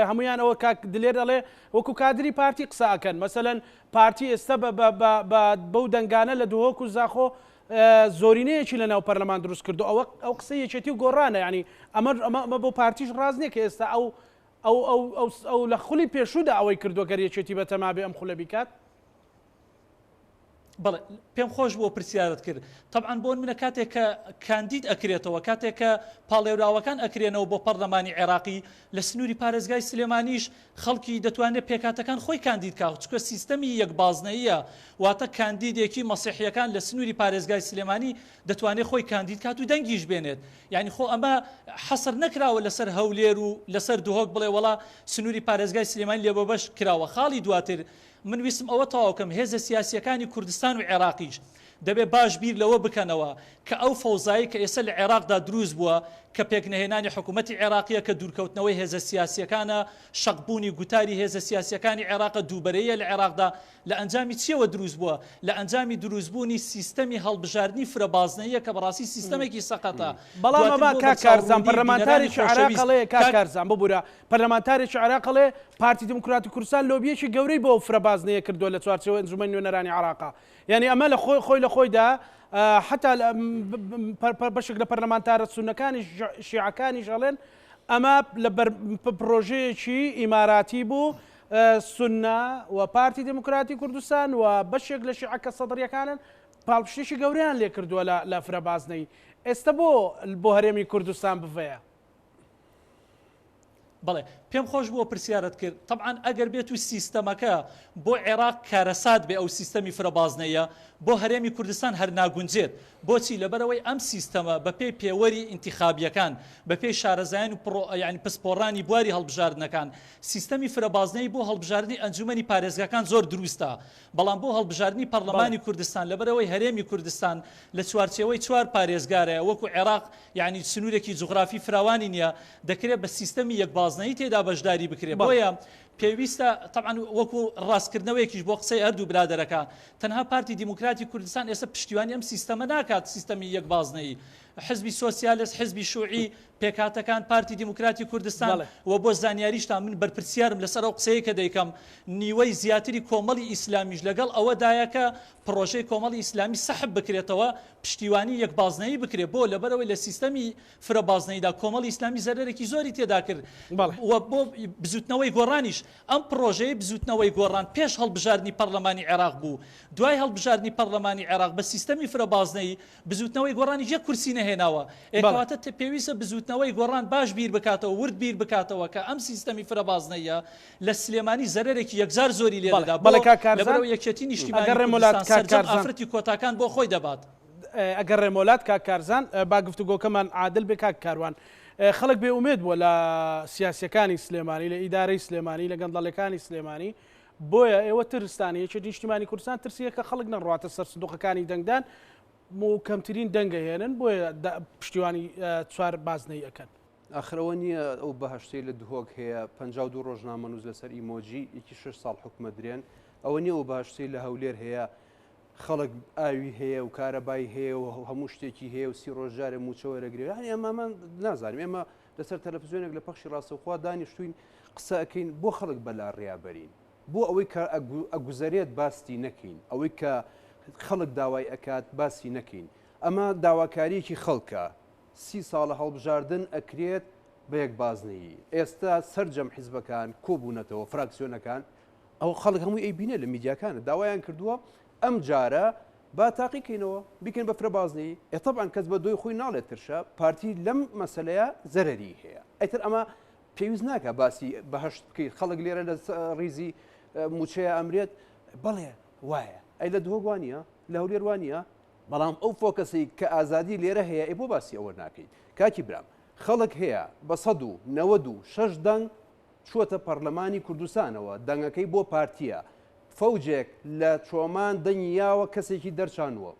هەموویان ئەوە کاک دلێر ئەڵێ وەکو کادری پارتی قسە ئەکەن مەسەلەن پارتی ئێستا بە بە بە بە بەو دەنگانە لە دهۆک و زاخۆ زۆرینەیەکی لە ناو پەرلەمان دروست کردو ئەوە ئەو قسەی یەکێتی و گۆڕانە یعنی ئەمە ئەمە ئەمە بۆ پارتیش ڕاست نییە کە ئێستا ئەو ئەو ئەو ئەو ئەو لە خولی پێشوودا ئەوەی کردووە گەر یەکێتی بەتەما بێ ئەم خولە بیکات. بەڵێ پێم خۆش بوو پرسیارت کرد. تەبعەن بۆ نمونە کاتێک کە کاندید ئەکرێتەوە، کاتێک کە پاڵێوراوەکان ئەکرێنەوە بۆ پەڕلەمانی عێراقی، لە سنووری پارێزگای سلێمانیش خەڵکی دەتوانێت پێکهاتەکان خۆی کاندید کا، چونکە سیستەمی یەک بازنەییە، واتە کاندیدێکی مەسیحییەکان لە سنووری پارێزگای سلێمانی دەتوانێت خۆی کاندید کات و دەنگیش بێنێت. یانی خۆ ئەمە حەسر نەکراوە لەسەر هەولێر و لەسەر دهۆک بڵێ وەڵا سنووری پارێزگای سلێمانی لێبەبەش کراوە. خاڵی دواتر من ویستم ئەوە تەواو کەم هێزە سیاسییەکانی کوردستان و عێراقیش دەبێ باش بیر لەوە بکەنەوە کە ئەو فەوزایەی کە ئێستا لە عێراقدا دروست بووە کە پێکنەهێنانی حکوومەتی عێراقییە کە دوورکەوتنەوەی هێزە سیاسییەکانە شەقبوونی گوتاری هێزە سیاسییەکانی عێراقە دووبەرەییە لە عێراقدا لە ئەنجامی چییەوە دروست بووە؟ لە ئەنجامی دروستبوونی سیستەمی هەڵبژاردنی فرەبازنەییە کە بەڕاستی سیستەمێکی سەقەتە. بەڵام دواتر ئەمە بۆ کاک کارزان بەرچاوڕوونی بینەرانی پەرلەمانتارێکی عێراق خۆشەویست ئەڵێ کاک کاک کارزان ببورە پەرلەمانتارێکی عێراق ئەڵێ پارتی دیموکراتی کوردستان لۆبییەکی گەورەی بۆ ئەو فرەبازنەیە کردووە لە چوارچێوەی ئەنجومەنی نوێنەرانی عێراقا یانی ئەمە لە خۆی خۆی لە خۆیدا حەتا بەشێک لە پەرلەمانتارە سوننەکانیش شیعەکانیش ئەڵێن ئەمە لە پڕۆژەیەکی ئیماراتی بوو سوننە و پارتی دیموکراتی کوردستان و بەشێک لە شیعە کە سەدرییەکانن پاڵپشتێکی گەورەیان لێ کردووە لە فرەبازنەی ئێستە بۆ بۆ هەرێمی کوردستان بڤەیە؟ بەڵێ پێم خۆش بووە پرسیارت کرد تەبعەن ئەگەر بێت و سیستەمەکە بۆ عێراق کارەسات بێ ئەو سیستەمی فرە بازنەیە بۆ هەرێمی کوردستان هەر ناگونجێت بۆچی لەبەرئەوەی ئەم سیستەمە بەپێی پێوەری ئینتیخابیەکان بەپێی شارەزایان و پڕۆ یانی پسپۆڕانی بواری هەڵبژاردنەکان سیستەمی فرە بازنەیی بۆ هەڵبژاردنی ئەنجومەنی پارێزگاکان زۆر دروستە بەڵام بۆ هەڵبژاردنی پەڕلەمانی کوردستان لەبەرئەوەی هەرێمی کوردستان لە چوارچێوەی چوار پارێزگارەیە وەکو عێراق یانی سنوورێکی جوغرافی فراوانی نییە دەکرێت بە سیستەمی یەک بازنەیی تێدا بەشداری بکرێت بۆیە پێویستە تەبعەن وەکو ڕاستکردنەوەیەکیش بۆ قسەی هەردوو برادەرەکە تەنها پارتی دیموکراتی کوردستان ئێستا پشتیوانی ئەم سیستەمە ناکات سیستەمی یەک بازنەیی حزبی سۆسیالست حزبی شوعی پێکهاتەکان پارتی دیموکراتی کوردستان و بۆ زانیاریشتان من بەرپرسیارم لەسەر ئەو قسەیە کە دەیکەم نیوەی زیاتری کۆمەڵی ئیسلامیش لەگەڵ ئەوەدایە کە پڕۆژەی کۆمەڵی ئیسلامی سەحب بکرێتەوە پشتیوانی یەک بازنەیی بکرێت بۆ لەبەرئەوەی لە سیستەمی فرە بازنەییدا کۆمەڵی ئیسلامی زەرەرێکی زۆری تێدا کرد و بۆ بزوتنەوەی گۆڕانیش ئەم پڕۆژەی بزوتنەوەی گۆڕان پێش هەڵبژاردنی پەڕلەمانی عێراق بوو دوای هەڵبژاردنی پەڕلەمانی عێراق بە سیستەمی فرە بازنەیی بزوتنەوەی گۆڕانیش یەک کورسی نەهێناوە ئێ کەواتە پێویستە بزوتنەوەی گۆڕان باش بیر بکاتەوە ورد بیر بکاتەوە کە ئەم سیستەمی فرە بازنەییە لە سلێمانی زەرەرێکی یەکجار زۆری لێ دەدا بۆ لەبەرئەوەی یەکێتی نیشتیمانی کوردستان سەرجەم ئافرەتی کۆتاکان بۆ خۆی دەبات. ئەگەڕێمەوە لات کاک کارزان با گفتوگۆکەمان عادل بێ کاک کاروان خەڵک بێ ئومێد بووە لە سیاسیەکانی سلێمانی لە ئیدارەی سلێمانی لە گەندەڵەکانی سلێمانی بۆیە ئێوە ترستانی یەکێتی نیشتیمانی کوردستان ترسیە کە خەڵک نەڕواتە سەر سندوقەکانی دەنگدان و کەمترین دەنگە هێنن بۆیە پشتیوانی چوار بازنەی ئەکەن. ئاخر ئەوە نییە ئەو بەهەشتەی لە دهۆک هەیە 52 ڕۆژنامەنووس لەسەر ئیمۆجی یەکی شش ساڵ حکومە درێن ئەوە نییە ئەو بەهەشتەی لە هەولێر هەیە خەڵک ئاوی هەیە و کارەبای هەیە و هەموو شتێکی هەیە و سی ڕۆژ جارێ مووچە وەرەگرێ یانی ئەمامان نازانم ئێمە لەسەر تەلەفزیۆنێک لە پەخشی ڕاستەوخوا دانیشتوین قسە ئەکەین بۆ خەڵک بەلا ڕیا بەرین بۆ ئەوەی کە ئەگوزەرێت باستی نەکەین ئەوەی کە خەڵک داوای ئەکات باسی نەکەین ئەمە داواکاریەکی خەڵکە سی ساڵە هەڵبژاردن ئەکرێت بە یەک بازنەیی ئێستا سەرجەم حیزبەکان کۆبوونەتەوە فراکسیۆنەکان ئەوە خەڵک هەمووی ئەیبینێ لە میدیاکانە داوایان کردووە ئەم جارە با تاقی کەینەوە بیکەین بە فرە بازنەیی ئێ تەبعەن کەس بە دۆی خۆی ناڵێت ترشە پارتی لەم مەسەلەیە زەرەری هەیە ئەیتر ئەمە پێویست ناکە باسی بەهشت بکەیت خەڵک لێرە لە ڕیزی موچەیە ئەمرێت بەڵێ وایە ئەی لە دهۆک وانە لە هەولێر وانە بەڵام ئەو فۆکەسەی کە ئازادی لێرە هەیە ئەی بۆ باسی ئەوە ناکەیت کاکی برام خەڵک هەیە بە 196 دەنگ چووەتە پەڕلەمانی کوردستانەوە، دەنگەکەی بۆ پارتییە، فەوجێک لە چۆمان دەنگی یاوە کەسێکی دەرچانووە،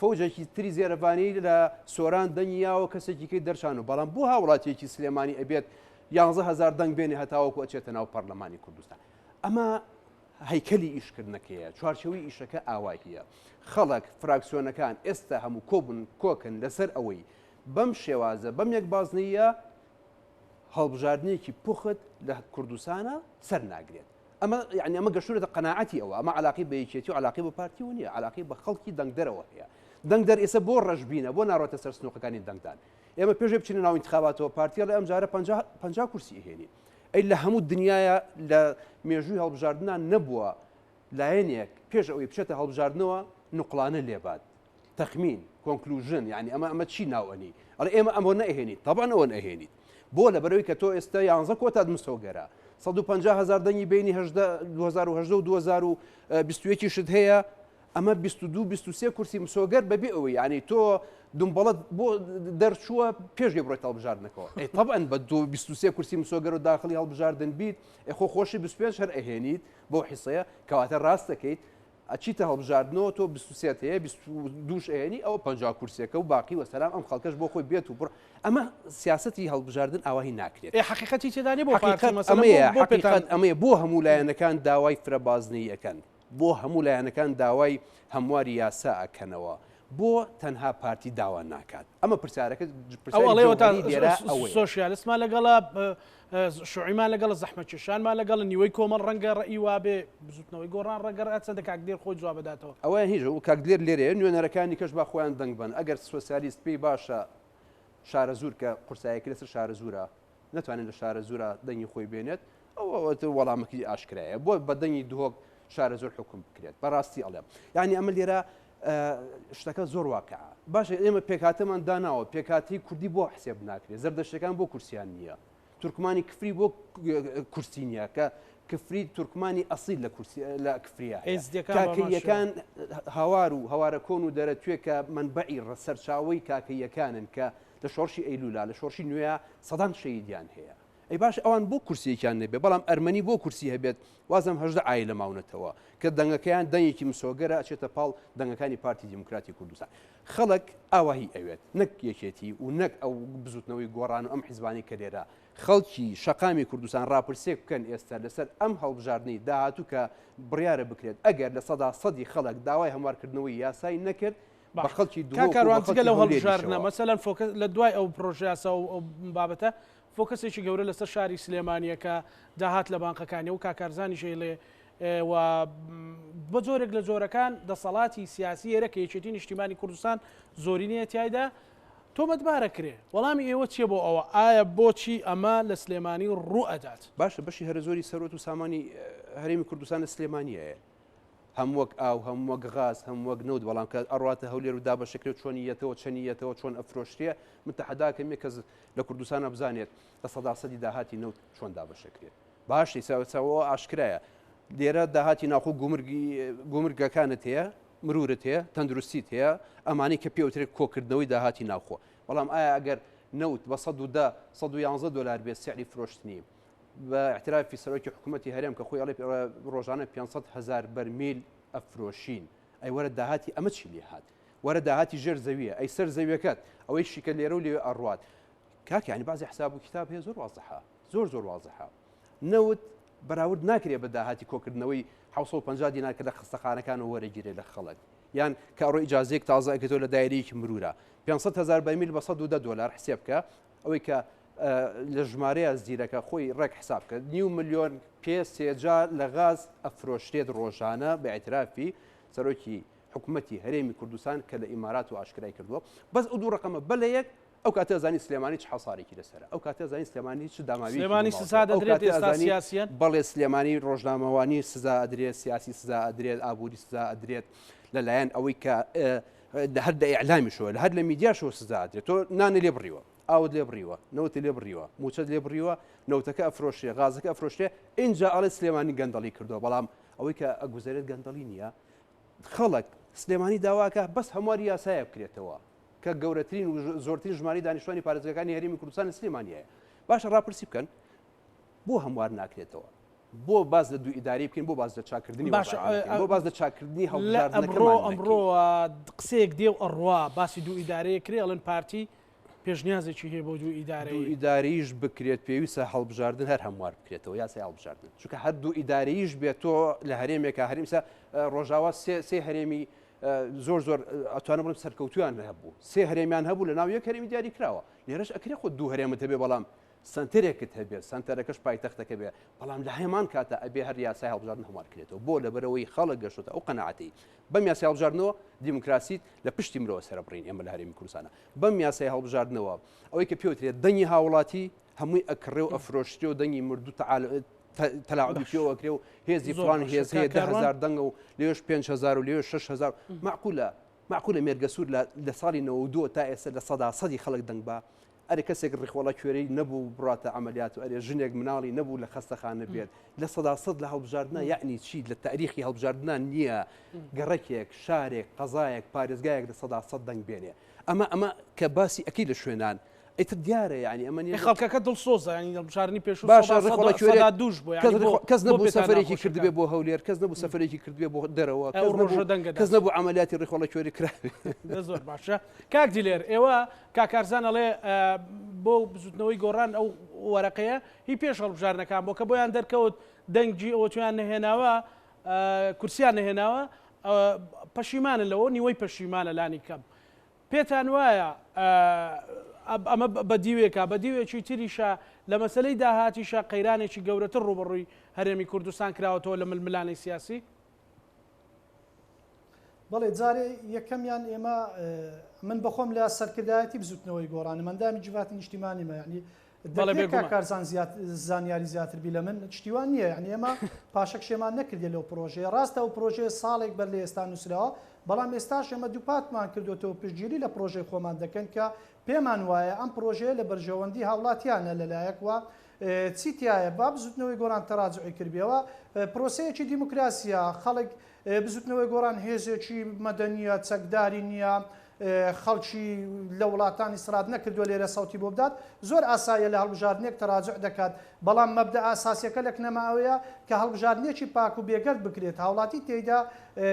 فەوجێکی تری زێرەڤانی لە سۆران دەنگی یاوە کەسێکی کەی دەرچانووە، بەڵام بۆ هاوڵاتییەکی سلێمانی ئەبێت 11 هەزار دەنگ بێنێ هەتاوەکو ئەچێتە ناو پەڕلەمانی کوردستان؟ ئەمە هەیکەلی ئیشکردنەکەیە، چوارچێوەی ئیشەکە ئاواهیە. خەڵک، فراکسیۆنەکان ئێستا هەموو کۆبوون کۆکن لەسەر ئەوەی بەم شێوازە، بەم یەکبازنەییە، هەڵبژاردنێکی پوخت لە کوردستانا سەر ناگرێت. ئەمە یعنی ئەمە گەشتوونەتە قەناعەتی ئەوە، ئەمە عەلاقەی بە یەکێتی و عەلاقەی بە پارتیەوە نییە، عەلاقەی بە خەڵکی دەنگدەرەوە هەیە. دەنگدەر ئێستا بۆ ڕەشبینە، بۆ ناڕۆتە سەر سنووقەکانی دەنگدان؟ ئێمە پێش ئەوەی بچینە ناو ئینتخاباتەوە پارتی ئەڵێ ئەمجارە 50 کورسی ئەهێنین. ئەی لە هەموو دنیایا لە مێژووی هەڵبژاردنا نەبووە لایەنێک پێش ئەوەی بچێتە هەڵبژاردنەوە نوقڵانە لێبات تەخمین conclusion یعنی ئەمە ئەمە چی ناوەنی ئەڵێ ئێمە ئەمە نەهێنیت تەبعەن ئەوە نەهێنیت بۆ لەبەرەوەی کە تۆ ئێستا یانزە کۆتات مسۆگەرە 150 هزار دەنگی بینی 2018 و 2021 شت هەیە ئەمە 22 23 کورسی مسۆگەر بەبێ ئەوەی یعنی تۆ دومبەڵت بۆ دەرچووە پێشگەی بڕۆیت هەڵبژاردنەکەەوە ئەی طبعا بە 23 کورسی مسۆگەر و داخلی هەڵبژاردن بیت ئەخۆ خۆشی 25 هەر ئەهێنیت بۆ حیسەیە کەواتە ڕاست دەکەیت ئەچیتە هەڵبژاردنەوە تۆ 23 هەیە 22 ئەهێنی ئەوە 50 کورسیەکە و باقی وەسەلام ئەم خەڵکەش بۆ خۆی بێت و بڕ ئەمە سیاسەتی هەڵبژاردن ئاواهی ناکرێت. ئێ حەقیقەتی تێدا نیە بۆ پارتی حەقیقەت مەسەلەن ئەمەیە بۆ پێتان حەقیقەت ئەمەیە بۆ هەموو لایەنەکان داوای فرە بازنەیی ئەکەن بۆ هەموو لایەنەکان داوای هەمواری یاسا ئەکەنەوە بۆ تەنها پارتی داوا ناکات ئەمە پرسیارەکە ئەو پرسیاری ئەڵێ وەتا جەوهەری لێرە ئەوەیە. سۆشیالستمان لەگەڵە شوعیمان لەگەڵە زەحمەتکێشانمان لەگەڵە نیوەی کۆمەڵ ڕەنگە ڕەئی وابێ بزوتنەوەی گۆڕان ڕەنگە ڕەئ چەندە کاک دلێر خۆی جواب بداتەوە. ئەوەیان هیچ و کاک دلێر لێرەیە نوێنەرەکانی کەش با خۆیان دەنگ بەن ئەگەر سۆسیالیست پێی باشە شارەزوور کە قورسایەکەی لەسەر شارەزوورە نەتوانێت لە شارەزوورا دەنگی خۆی بێنێت ئەوە وەڵامەکەی ئاشکرایە بۆ بە دەنگی دهۆک شارەزوور حکوم بکرێت بەڕاستی ئەڵێم یعنی ئەمە لێرە شتەکە زۆر واقعە باشە ئێمە پێکهاتەمان داناوە پێکهاتەی کوردی بۆ حسێب ناکرێت زەردەشتەکان بۆ کورسیان نییە تورکمانی کفری بۆ کورسی نییە کە کفری تورکمانی ئەسیل لە کورسی لە کفریە کاکەیەکان هاوار و هەوارە کۆن و دەرەتوێ کە منبعی سەرچاوەی کاکەیەکانن کە لە شۆڕشی ئەیلولا لە شۆڕشی نوێ سەدان شەیدیان هەیە ئەی باشە ئەوان بۆ کورسیەکیان نەبێ بەڵام ئەرمەنی بۆ کورسی هەبێت وازم 18 عایلە ماونەتەوە کە دەنگەکەیان دەنگێکی مسۆگەرە ئەچێتە پاڵ دەنگەکانی پارتی دیموکراتی کوردستان خەڵک ئاواهی ئەوێت نەک یەکێتی و نەک ئەو بزوتنەوەی گۆڕان و ئەم حیزبانەی کە لێرە خەڵکی شەقامی کوردستان ڕاپرسێک بکەن ئێستا لەسەر ئەم هەڵبژاردنەی داهاتوو کە بڕیارە بکرێت ئەگەر 100% خەڵک داوای هەموارکردنەوەی یاسای نەکرد بە خەڵکی دهۆک و بە خەڵکی هەولێریشەوە. مەسەلەن focus لە دوای ئەو پرۆژەیاسا و ئەو بابەتە focus ێکی گەورە لەسەر شاری سلێمانیە کە داهات لە بانقەکانی و کاک کارزانیش ئەیڵێ و بە جۆرێک لە جۆرەکان دەسەڵاتی سیاسی ئێرە کە یەکێتی نیشتیمانی کوردستان زۆرینەیە تیایدا تۆمەتبارە کرێ وەڵامی ئێوە چیە بۆ ئەوە ئایا بۆچی ئەمە لە سلێمانی ڕوو ئەدات؟ باشە بەشی هەرە زۆری سەروەت و سامانی هەرێمی کوردستان لە سلێمانیەیە هەم وەک ئاو هەم وەک غاز هەم وەک نەوت بەڵام کە ئەڕاتە هەولێر و دابەشەکرێت چۆنی یەتەوە چەنی یەتەوە چۆن ئەفرۆشرێ من تەحەداکەم یەک کەس لە کوردستانە بزانێت 100% داهاتی نەوت چۆن دابەشەکرێت باشی ساوە ئاشکرایە لێرە داهاتی ناوخۆ گومرگی گومرگەکانت هەیە مرورت هەیە تەندروستیت هەیە ئەمانەی کە پێوترێت کۆکردنەوەی داهاتی ناوخۆ بەڵام ئایا ئەگەر نەوت بە 110 111 دلار بێت سعری فرۆشتنی بە اعترافی سەرۆکی حکوومەتتی هەرێم کە خۆی ئەڵێ ڕۆژانە 500 هزار بەرمیل ئەفرۆشین ئەی وەرە داهاتی ئەمە چی لێ هات وەرە داهاتی ژێر زەویە ئەی سەر زەویەکەت ئەوەی شیکە لێرە و لێ ئەڕوات کاک یانی بازی حساب و کتاب هەیە زۆر وازحە زۆر زۆر وازحە نەوت بەراورد ناکرێ بە داهاتی کۆکردنەوەی 750 دینار کە لە خەستەخانەکان وەرەگیرێ لە خەڵک یان کە ئەڕۆ ئیجازەیەک تازە ئەکەیتەوە لە دایرەیەکی مرورە 500 هزار بەرمیل بە 110 دلار حسێب بکە ئەوەی کە لە ژمارەیە زیرەکە خۆی ڕێک حساب کرد نیو ملیۆن پێ سێجا لە غاز ئەفرۆشرێت ڕۆژانە بە اعترافی سەرۆکی حکوومەتی هەرێمی کوردستان کە لە ئیمارات و ئاشکرای کردووە بەس ئەو دوو ڕقەمە بەلە یەک ئەو کاتە ئەزانی سلێمانی چ حەسارێکی لەسەرە، ئەو کاتە ئەزانی سلێمانی چ داماوییەکی سلێمانی بۆ سزا ماوەتەوە، ئەو دەدرێت کاتە ئێستا ئەزانی سیاسییەن؟ بەڵێ سلێمانی ڕۆژنامەوانی سزا ئەدرێت، سیاسی سزا ئەدرێت، ئابووری سزا ئەدرێت، لەلایەن ئەوەی کە هەر لە ئیعلامیشەوە، هەر لە میدیاشەوە سزا ئەدرێت. تۆ نانت لێ بڕیوە، ئاوت لێ بڕیوە، نەوتت لێ بڕیوە، مووچەت لێ بڕیوە، نەوتەکە ئەفرۆشرێ، غازەکە ئەفرۆشرێ، ئینجا ئەڵێ سلێمانی گەندەڵی کردووە، بەڵام ئەوەی کە ئەگوزەرێت گەندەڵی نییە. خەڵک سلێمانی داواکە بەس هەمواری یاسایە بکرێتەوە. کە گەورەترین و زۆرترین ژمارەی دانیشتوانی پارێزگاکانی هەرێمی کوردستان لە سلێمانیایە. باشە ڕاپرسی بکەن بۆ هەموار ناکرێتەوە؟ بۆ باس لە دوو ئیداری بکەین بۆ باس لە چاکردنی باشە بۆ باس لە چاکردنی هەڵبژاردنەکەمان ئەمڕۆ قسەیەک دێ و ئەڕوا باسی دوو ئیدارەیە کرێ ئەڵێن پارتی پێشنیازێکی هەیە بۆ دوو ئیدارەیی. دوو ئیدارەییش بکرێت پێویستە هەڵبژاردن هەر هەموار بکرێتەوە یاسای هەڵبژاردن چونکە هەر دوو ئیدارەییش بێت تۆ لە هەرێمێکە هەرێمسە ڕۆژاوا سێ سێ هەرێمی زۆر زۆر ئەتوانم بڵێم سەرکەوتویان هەبوو سێ هەرێمیان هەبوو لە ناو یەک هەرێمی دیاری کراوە لێرەش ئەکرێ خۆ دوو هەرێمت هەبێ بەڵام سنتەرێکت هەبێت سنتەرەکەش پایتەختەکە بێ بەڵام لە هەمان کاتە ئەبێ هەر یاسای هەڵبژاردن هەموار کرێتەوە بۆ لەبەرەوەی خەڵک گەشتە ئەو قەناعەتەی بەم یاسای هەڵبژاردنەوە دیموکراسیت لە پشتی مرۆوە سەربڕین ئێمە لە هەرێمی کوردستانە بەم یاسای هەڵبژاردنەوە ئەوەی کە پێوترێت دەنگی هاوڵاتی هەمووی ئەکڕێ و ئەفرۆشرێ و دەنگی مردوو تەعال. تەلاعوبی پێوە ئەکرێ و هێزی فڵان هێز هەیە 10000 دەنگە و لێش 5000 و لێش 6000 معقولە معقولە مێرگەسوور لە ساڵی 92 تا ئێستا لە سەدا سەدی خەڵک دەنگ بە ئەرێ کەسێک ڕیخۆڵە کوێرەی نەبوو بڕاتە عملیات و ئەرێ ژنێک مناڵی نەبوو لە خەستەخانە بێت 100% لە هەڵبژاردنە یعنی چی لە تاریخی هەڵبژاردنە نییە گەڕەکێک شارێک قەزایەک پارێزگایەک 100% دەنگ بێنێ ئەمە ئەمە کە باسی ئەکی لە شوێنان ئیتر دیارە یانی ئەمە نیە خەڵکەکە دڵسۆزە یانی هەڵبژاردنی پێشوو باشە ڕێکۆڵە کوێرە دووش بوو کەس کەس نەبوو سەفەرێکی کردبێ بۆ هەولێر کەس نەبوو سەفەرێکی کردبێ بۆ دەرەوە کەس نەبوو کەس نەبوو عەمەلیاتی ڕیخۆڵە کوێری کرابێ زۆر باشە کاک دلێر ئێوە کاک کارزان ئەڵێ بۆ بزوتنەوەی گۆڕان ئەو وەرەقەیە هی پێش هەڵبژاردنەکان بۆ کە بۆیان دەرکەوت دەنگی ئەوە تویان نەهێناوە کورسیان نەهێناوە پەشیمانە لەوە نیوەی پەشیمانە لانی کەم پێتان وایە ئەمە بە دیوێکە، بە دیوێکی تریشا لە مەسەلەی داهاتیشا قەیرانێکی گەورەتر ڕووبەڕووی هەرێمی کوردستان کراوەتەوە لە ململانێی سیاسی؟ بەڵێ جارێ یەکەمیان ئێمە من بەخۆم لە سەرکردایەتی بزوتنەوەی گۆڕانم ئەندامی جڤاتی نیشتیمانیمە یعنی بەڵێ دەکرێت کاک بێگومان. کارزان زیات زانیاری زیاتر بی لە من شتی وا نییە یعنی ئێمە پاشەکشێمان نەکردیە لەو پرۆژەیە ڕاستە ئەو پرۆژەیە ساڵێک بەر لە ئێستا نووسراوە بەڵام ئێستاش ئێمە دووپاتمان کردۆتەوە پشتگیری لە پرۆژەی خۆمان دەکەن کە پێمان وایە ئەم پرۆژەیە لە بەرژەوەندی هاوڵاتیانە لەلایەک وە چی تیایە با بزوتنەوەی گۆڕان تەراجعی کردبێەوە پرۆسەیەکی دیموکراسیە خەڵک بزوتنەوەی گۆڕان هێزێکی مەدەنیە چەکداری نییە خەڵکی لە وڵاتانی سرات نەکردووە لێرە سەوتی بۆ بدات، زۆر ئاساییە لە هەڵبژاردنێک تەراجوع دەکات، بەڵام مەبدەئە ئەساسیەکە لە کنەما ئەوەیە کە هەڵبژاردنێکی پاک و بێگەرد بکرێت، هاوڵاتی تێیدا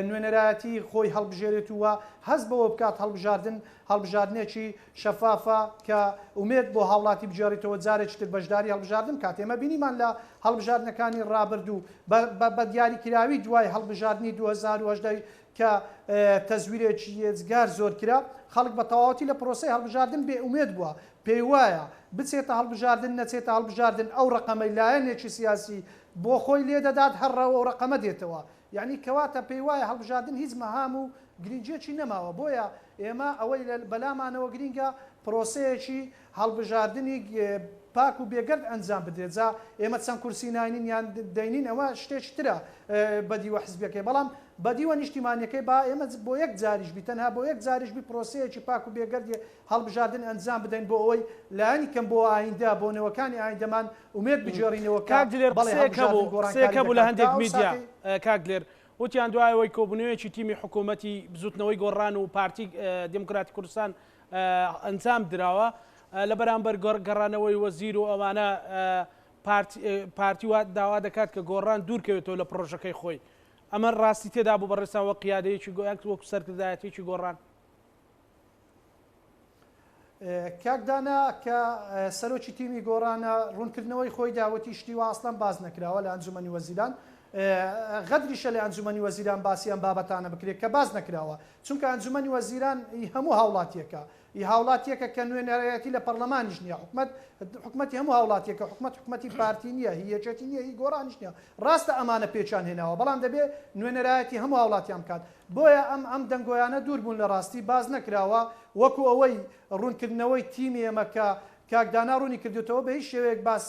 نوێنەرایەتی خۆی هەڵبژێرێت و هەست بەوە بکات هەڵبژاردن هەڵبژاردنێکی شەفافە کە ئومێد بۆ هاوڵاتی بگێڕیتەوە جارێکی تر بەشداری هەڵبژاردن بکات، ئێمە بینیمان لە هەڵبژاردنەکانی ڕابردوو بە دیاریکراوی دوای هەڵبژاردنی 2018 کە تەزویرێکی یێجگار زۆر کرا، خەڵک بە تەواوەتی لە پرۆسەی هەڵبژاردن بێ ئومێد بووە، پێیوایە بچێتە هەڵبژاردن نەچێتە هەڵبژاردن ئەو ڕەقەمەی لایەنێکی سیاسی بۆ خۆی لێدەدات هەر ئەو ڕەقەمە دێتەوە، یەعنی کەواتە پێیوایە هەڵبژاردن هیچ مەهام و گرینگیەکی نەماوە، بۆیە ئێمە ئەوەی بەلامانەوە گرینگە پرۆسەیەکی هەڵبژاردنی پاک و بێگەرد ئەنجام بدرێت، جا ئێمە چەند کورسی ناینین یان دەینین ئەوە شتێکی ترە بە دیوە حزبیەکەی، بەڵام بە دیوە نیشتیمانیەکەی با ئێمە بۆ یەک جاریش بی تەنها بۆ یەک جاریش بی پرۆسەیەکی پاک و بێگەردی هەڵبژاردن ئەنجام بدەین بۆ ئەوەی لایەنی کەم بۆ ئایندە بۆ نەوەکانی ئایندەمان ئومێد بگێڕینەوە کە کاک دلێر بەڵێ قسەیەک هەڵبژاردن هەبوو قسەیەک گۆڕانکاری هەبوو لە دەکات تا هەندێک ئەو میدیا ساتەی کاک دلێر وتیان دوای ئەوەی کۆبوونەوەیەکی تیمی حکوومەتی بزوتنەوەی گۆڕان و پارتی دێموکراتی کوردستان ئەنجام دراوە لە بەرامبەر گەڕانەوەی وەزیر و ئەوانە پارتی وا داوا دەکات کە گۆڕان دوورکەوێتەوە لە پڕۆژەکەی خۆی ئەمە ڕاستی تێدا بوو بەڕێزتان وەک قیادەیەکی وەک سەرکردایەتیەکی گۆڕان؟ کاک دانا کە سەرۆکی تیمی گۆڕانە ڕوونکردنەوەی خۆی دا وتی شتی وا ئەسڵەن باس نەکراوە لە ئەنجومەنی وەزیران غەدریشە لە ئەنجومەنی وەزیران باسی ئەم بابەتانە بکرێت کە باس نەکراوە چونکە ئەنجومەنی وەزیران ئی هەموو هاوڵاتیەکە ئی هاوڵاتیەکە کە نوێنەرایەتی لە پەڕلەمانیش نیە حکومەت حکومەتی هەموو هاوڵاتیەکە حکومەت حکومەتی پارتی نیە هی یەکێتی نیە هی گۆڕانیش نیە ڕاستە ئەمانە پێکیان هێناوە بەڵام دەبێ نوێنەرایەتی هەموو هاوڵاتیان بکات بۆیە ئەم ئەم دەنگۆیانە دوور بوون لە ڕاستی باس نەکراوە وەکو ئەوەی ڕوونکردنەوەی تیمی ئێمە کە کاک دانا ڕوونی کردوتەوە بە هیچ شێوەیەک باس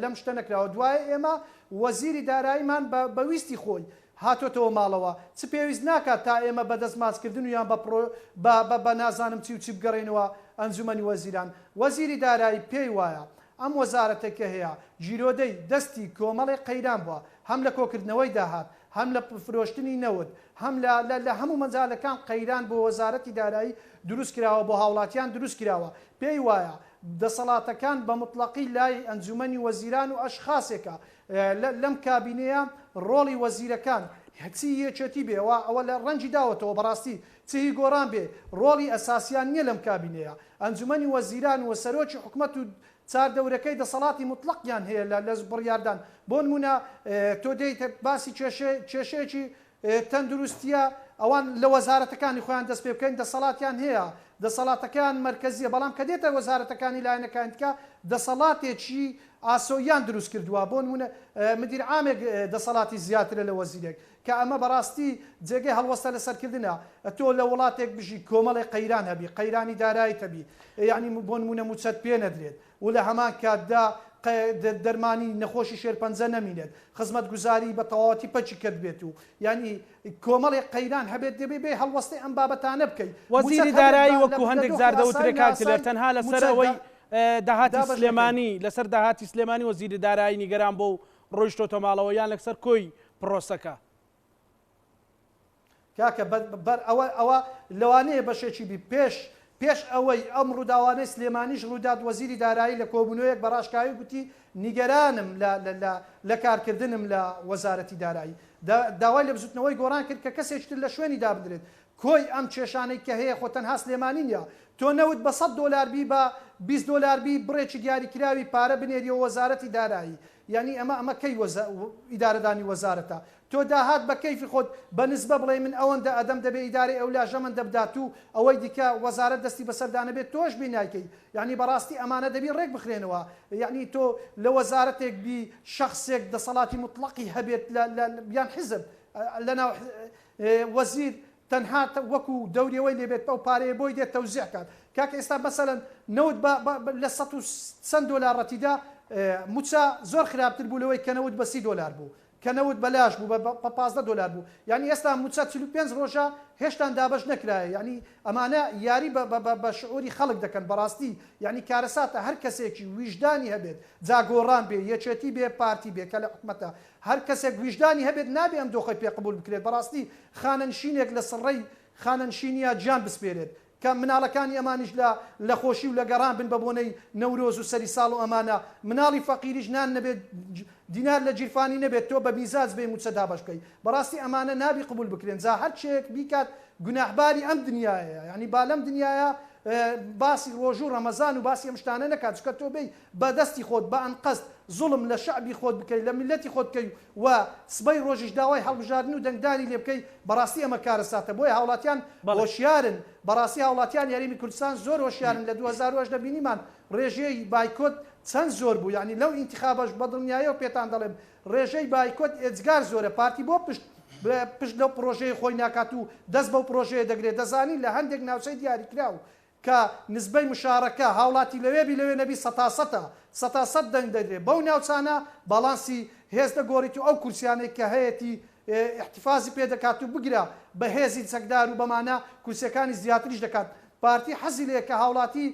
لەم شتە نەکراوە دوایە ئێمە وەزیری داراییمان بە بە ویستی خۆی هاتۆتەوە ماڵەوە چ پێویست ناکات تا ئێمە بە دەست ماچ کردن و یان بە پڕۆ بە بە بە نازانم چی و چی بگەڕێینەوە ئەنجومەنی وەزیران. وەزیری دارایی پێی وایە ئەم وەزارەتەی کە هەیە گیرۆدەی دەستی کۆمەڵێک قەیران بووە هەم لە کۆکردنەوەی داهات هەم لە فرۆشتنی نەوت هەم لە لە لە هەموو مەجالەکان قەیران بۆ وەزارەتی دارایی دروست کراوە بۆ هاوڵاتیان دروست کراوە پێی وایە دەسەڵاتەکان بە موتڵەقی لای ئەنجومەنی وەزیران و ئەشخاسێکە لەم کابینەیە ڕۆڵی وەزیرەکان چ هی یەکێتی بێ ئەوە ئەوە لە ڕەنگی داوەتەوە بەڕاستی چ هی گۆڕان بێ ڕۆڵی ئەساسیان نیە لەم کابینەیە ئەنجومەنی وەزیران و سەرۆکی حکومەت و چاردەورەکەی دەسەڵاتی موتڵەقیان هەیە لە لە بڕیاردان بۆنمونە تۆ دێیت باسی کێشەی کێشەیەکی تەندروستیە ئەوان لە وەزارەتەکانی خۆیان دەست پێ بکەین دەسەڵاتیان هەیە دەسەڵاتەکەیان مەرکەزیە بەڵام کە دێتە وەزارەتەکانی لایەنەکانی دیکە دەسەڵاتێکی ئاسۆییان دروست کردووە بۆ نمونە مدیر عامێک دەسەڵاتی زیاترە لە وەزیرێک کە ئەمە بەڕاستی جێگەی هەڵوەستە لەسەر کردنە تۆ لە وڵاتێک بژی کۆمەڵێک قەیران هەبی قەیرانی دارایت هەبی یانی بۆ نمونە موچەت پێ نەدرێت و لە هەمان کاتدا دەرمانی نەخۆشی شێرپەنجە نەمینێت، خزمەتگوزاری بە تەواوەتی پەکی کەتبێت و یانی کۆمەڵێک قەیران هەبێت دەبێ بێی هەڵوەستەی ئەم بابەتانە بکەی. وەزیری موچەت هەبێت دارایی بە وەکو لە هەندێک دۆخی جار ئاسایی دەوترێ کاک دلێر نائاسایی تەنها لەسەر موچە ئەوەی داهاتی دابەش نەکەی. سلێمانی لەسەر داهاتی سلێمانی وەزیری دارایی نیگەران بووە و ڕۆیشتۆتە ماڵەوە یان لەسەر کۆی پرۆسەکە؟ کاکە بەر بەر ئەوە ئەوە لەوانەیە بەشێکی بی پێش پێش ئەوەی ئەم ڕووداوانەی سلێمانیش ڕوودات وەزیری دارایی لە کۆبوونەوەیەک بە ڕاشکاوی گوتی نیگەرانم لە لە لە لە کارکردنم لە وەزارەتی دارایی دا داوای لە بزوتنەوەی گۆڕان کرد کە کەسێکی تر لە شوێنی دابنرێت کۆی ئەم کێشانەی کە هەیە خۆ تەنها سلێمانی نیە تۆ نەوت بە سەد دۆلار بی بە 20 دۆلار بی بڕێکی دیاریکراوی پارە بنێریەوە وەزارەتی دارایی یانی ئەمە ئەمە کەی وەزا ئیدارەدانی وەزارەتە تۆ داهات بە کەیفی خۆت بە نسبە بڵێی من ئەوەندە ئەدەم دەبێ ئیدارەی ئەولا ژەمەندە بدات و ئەوەی دیکە وەزارەت دەستی بەسەردا نەبێت تۆش بی نایکەی یەعنی بەڕاستی ئەمانە دەبی ڕێک بخرێنەوە یەعنی تۆ لە وەزارەتێک بی شەخسێک دەسەڵاتی موتڵەقی هەبێت لە لە یان حیزب لەناو وەزیر تەنها وەکو دەوریەوەی لێ بێت ئەو پارەیە بۆی دێت تەوزیع کات کاکە ئێستا مەسەلەن نەوت بە لە سەت و چەند دۆلار ڕەتیدا موچە زۆر خراپتر بوو لەوەی کە نەوت بە سی دۆلار بوو کە نەوت بەلاش بوو بە 15 دۆلار بوو یعنی ئێستا موچە 45 ڕۆژە هێشتان دابەش نەکرایە یعنی ئەمانە یاری بە بە بە شعوری خەڵک دەکەن بەڕاستی یعنی کارەساتە هەر کەسێکی ویژدانی هەبێت جا گۆڕان بێ یەکێتی بێ پارتی بێ کە لە حکومەتە هەر کەسێک ویژدانی هەبێت نابێ ئەم دۆخەی پێ قبوڵ بکرێت بەڕاستی خانەنشینێک لە سڕەی خانەنشینیا گیان بسپێرێت کە مناڵەکانی ئەمانیش لە لە خۆشی و لە گەڕان بن بە بۆنەی نەورۆز و سەری ساڵ و ئەمانە مناڵی فەقیریش نان نەبێت دینار لە گیرفانی نەبێت تۆ بە میزاج بێی موچە دابەش بکەی بەڕاستی ئەمانە نابی قبوڵ بکرێن جا هەر کێیەک بیکات گوناحباری ئەم دنیایەیە یانی با لەم دنیایە باسی ڕۆژوو ڕەمەزان و باسی ئەم شتانە نەکات چونکە تۆ بێی بە دەستی خۆت بە ئەنقەست زوڵم لە شەعبی خۆت بکەی لە میللەتی خۆت بکەی و سبەی ڕۆژیش داوای هەڵبژاردن و دەنگدانی لێ بکەی بەڕاستی ئەمە کارەساتە بۆیە هاوڵاتیان بەڵێ. هۆشیارن بەڕاستی هاوڵاتیانی هەرێمی کوردستان زۆر هۆشیارن لە 2018 بینیمان ڕێژەی بایکۆت چەند زۆر بوو یانی لەو ئینتخابەش بە دڵنیایەوە پێتان دەڵێم ڕێژەی بایکۆت ئێجگار زۆرە پارتی بۆ پشت پشت لەو پڕۆژەیە خۆی ناکات و دەست بەو پڕۆژەیە دەگرێت دەزانین لە هەندێک ناوچەی دیاریکراو کە نسبەی مشارەکە هاوڵاتی لەوێ بی لەوێ نەبی سەتاسەتە سەتا سەت دەنگ دەدرێ بەو ناوچانە باڵانسی هێز دەگۆریت و ئەو کورسیانەی کە هەیەتی ئیحتفازی پێ دەکات و بگرە بە هێزی چەکدار و بەمانە کورسیەکانی زیاتریش دەکات پارتی حەزی لێیە کە هاوڵاتی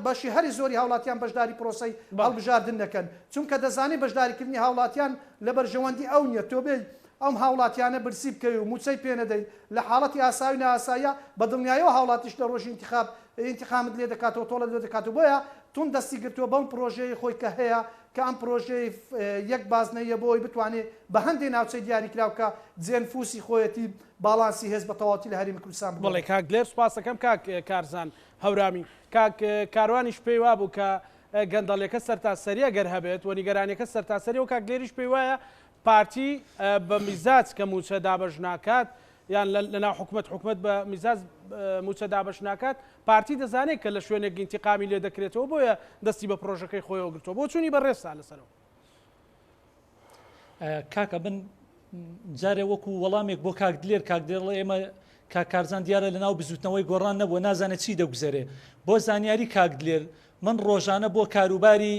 بەشی هەری زۆری هاوڵاتیان بەشداری پرۆسەی بەڵێ. هەڵبژاردن نەکەن چونکە دەزانێ بەشداریکردنی هاوڵاتیان لە بەرژەوەندی ئەو نیە تۆ بێی ئەم هاوڵاتیانە برسی بکەی و موچەی پێ نەدەی لە حاڵەتی ئاسایی و نائاساییا بە دڵنیایەوە هاوڵاتیش لە ڕۆژی ئینتیخاب ئینتیقامت لێ دەکاتەوە تۆڵەت لێ دەکاتەوە بۆیە توند دەستی گرتووە بەم پڕۆژەیەی خۆی کە هەیە کە ئەم پڕۆژەی یەک بازنەییە بۆ ئەوەی بتوانێ بە هەندێ ناوچەی دیاریکراو کە جێنفوسی خۆیەتی باڵانسی هێز بە تەواوەتی لە هەرێمی کوردستان بەڵێ بگۆڕێت. کاک دلێر سوپاس دەکەم کاک کارزان هەورامی. کاک کاروانیش پێی وابوو کە گەندەڵیەکە سەرتاسەریە گەر هەبێت و نیگەرانیەکە سەرتاسەریە و کاک دلێریش پێی وایە پارتی بە میزاج کە مووچە دابەش ناکات یان لەناو حکومەت حکومەت بە میزاج مووچە دابەش ناکات پارتی دەزانێت کە لە شوێنێک ئینتیقامی لێ دەکرێتەوە بۆیە دەستی بە پرۆژەکەی خۆیەوە گرتووە بۆچوونی بەڕێزتان لەسەرەوە. کاکە من جارێ وەکو وەڵامێک بۆ کاک دلێر کاک دلێر ئێمە کاک کارزان دیارە لەناو بزوتنەوەی گۆڕان نەبووە نازانێت چی دەگوزەرێ بۆ زانیاری کاک دلێر من ڕۆژانە بۆ کاروباری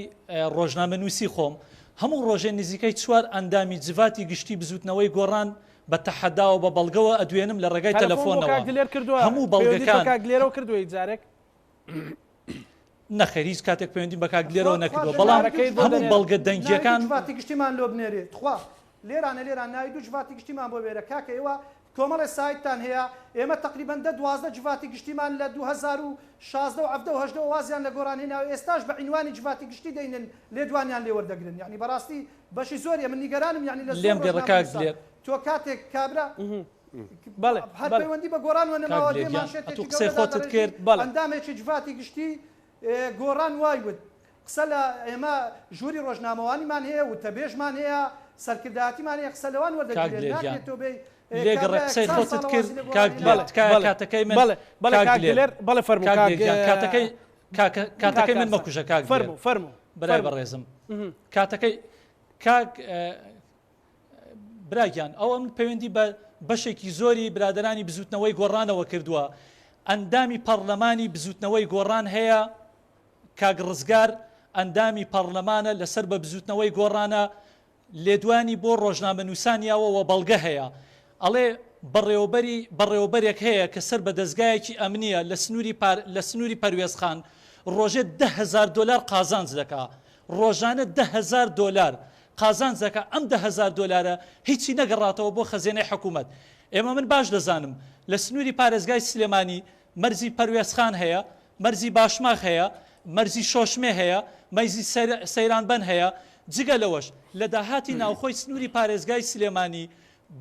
ڕۆژنامەنووسی خۆم هەموو ڕۆژێ نزیکەی چوار ئەندامی جڤاتی گشتی بزوتنەوەی گۆڕان بە تەحەداوە بە بەڵگەوە ئەدوێنم لە ڕێگای تەلەفۆن بۆ تەلەفۆنەوە کاک دلێر کردووە هەموو پەیوەندیت بە بەڵگەکان کاک دلێرەوە کردووە هیچ جارێک؟ نەخێر هیچ کاتێک پەیوەندیم بە کاک تخوا دلێرەوە تخوا نەکردووە ژە بەڵام ناوی دوو ژمارەکەیت بۆ جڤاتی هەموو دەنێرم. بەڵگە ناوی دوو دەنگیەکان جڤاتی گشتیمان لۆ بنێرێ تخوا لێرانە لێران ناوی دوو جڤاتی گشتیمان بۆ بێرە کاکە ئێوە کۆمەڵێ سایتتان هەیە ئێمە تەقریبەن دە 12 جڤاتی گشتیمان لە 2016 و 17 و 18 وازیان لە گۆڕان هێناوە ئێستاش بە عینوانی جڤاتی گشتی دەینن لێدوانیان لێ وەردەگرن یعنی بەڕاستی بەشی زۆری من نیگەرانم یعنی لە زۆر لێم گەڕە کاک ڕۆژنامەنووسان دلێر تۆ کاتێک کابرا بەڵێ هەر بەڵێ. پەیوەندی بە گۆڕانوە کاک نەماوە دلێر دێ گیان ئەتوو مانشێتێکی قسەی گەورە خۆتت دادەڕێژی کرد بەڵێ. ئەندامێکی جڤاتی گشتی گۆڕان وای وت قسە لە ئێمە ژووری ڕۆژنامەوانیمان هەیە وتەبێژمان هەیە سەرکردایەتیمان هەیە قسە لەوان کاک وەردەگیرێت دلێر گیان ناکرێت تۆ بێی لێگەڕێ کابرایەک قسەی چوار خۆتت ساڵە کرد وازی لە گۆڕان کاک دلێر هێناوە. بەڵێ تکایە بەڵێ کاتەکەی من بەڵێ بەڵێ کاک کاک دلێر دلێر بەڵێ فەرموو کاک کاک دلێر گیان کاتەکەی کاکە کاک کاتەکەی من کارزان مەکوژە کاک دلێر فەرموو فەرموو برای فەرموو بەڕێزم کاتەکەی کاک برا گیان ئەوە من پەیوەندی بە بەشێکی زۆری برادەرانی بزوتنەوەی گۆڕانەوە کردووە ئەندامی پەڕلەمانی بزوتنەوەی گۆڕان هەیە کاک ڕزگار. ئەندامی پەڕلەمانە لەسەر بە بزوتنەوەی گۆڕانە لێدوانی بۆ ڕۆژنامەنووسان یاوە وە بەڵگە هەیە ئەڵێ بەڕێوەبەری بەڕێوەبەرێک هەیە کە سەر بە دەزگایەکی ئەمنیە لە سنووری پار لە سنووری پەروێزخان ڕۆژێ 10,000 دۆلار قازانج دەکا ڕۆژانە 10,000 دۆلار قازانج دەکا ئەم 10,000 دۆلارە هیچی نەگەڕاتەوە بۆ خەزێنەی حکوومەت ئێمە من باش دەزانم لە سنووری پارێزگای سلێمانی مەرزی پەروێزخان هەیە، مەرزی باشماخ هەیە، مەرزی شۆشمێ هەیە، مەرزی سەیرانبەن هەیە، جگە لەوەش لە داهاتی ناوخۆی سنووری پارێزگای سلێمانی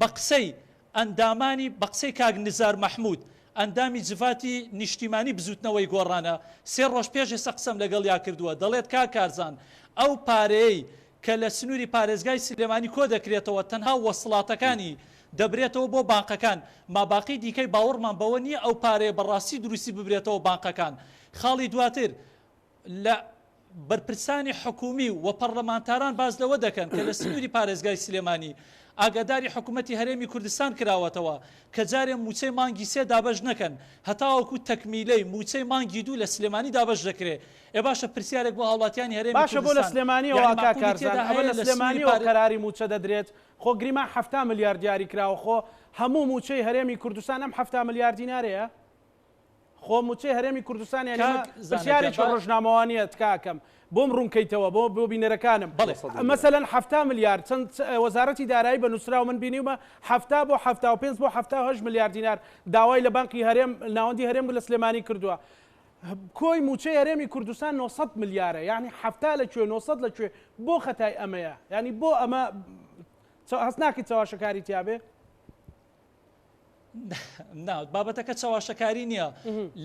بە قسەی ئەندامانی بە قسەی کاک نزار مەحمود ئەندامی جڤاتی نیشتیمانی بزووتنەوەی گۆڕانە سێ ڕۆژ پێش ئێستا قسەم لەگەڵیا کردووە دەڵێت کاک کارزان ئەو پارەیەی کە لە سنووری پارێزگای سلێمانی کۆدەکرێتەوە تەنها وەسڵاتەکانی دەبرێتەوە بۆ بانقەکان، ماباقی دیکەی باوەڕمان بەوە نییە ئەو پارەیە بە ڕاستی دروستی ببرێتەوە بانقەکان. خاڵی دواتر لە بەرپرسانی حکومی و پەڕلەمانتاران باس لەوە دەکەن کە لە سنووری پارێزگای سلێمانی ئاگاداری حکومەتی هەرێمی کوردستان کراوەتەوە کە جارێ مووچەی مانگی سێ دابەش نەکەن هەتاوەکو تەکمیلەی مووچەی مانگی دوو لە سلێمانی دابەش دەکرێ. ئێ باشە پرسیارێک بۆ هاوڵاتیانی هەرێمی باشە بۆ لە کوردستان سلێمانیەوە یانی کاک مەعقولی کارزان تێدا ئەمە هەیە لە لە سنووری سلێمانیەوە پارێ. قەراری مووچە دەدرێت خۆ گریمان 70 ملیار دیاری کراوە خۆ هەموو مووچەی هەرێمی کوردستان ئەم 70 ملیار دینارەیە؟ خۆ مووچەی هەرێمی کوردستان یانی ئەمە کاک زانا گیان پرسیارێکی با. ڕۆژنامەوانیە تکاکەم بۆم ڕوونکەیتەوە بۆ بۆ بینەرەکانم بەڵێ. مەسەلەن 70 ملیار چەند وەزارەتی دارایی بە نووسراو من بینیومە 70 بۆ 75 بۆ 78 ملیار دینار داوای لە بانقی هەرێم ناوەندی هەرێم لە سلێمانی کردووە کۆی مووچەی هەرێمی کوردستان 900 ملیارە یعنی 70 لە کوێ 900 لە کوێ بۆ خەتای ئەمەیە یعنی بۆ ئەمە هەست ناکەیت چەواشەکاری تیابێ؟ نا، بابەتەکە چەواشەکاری نییە.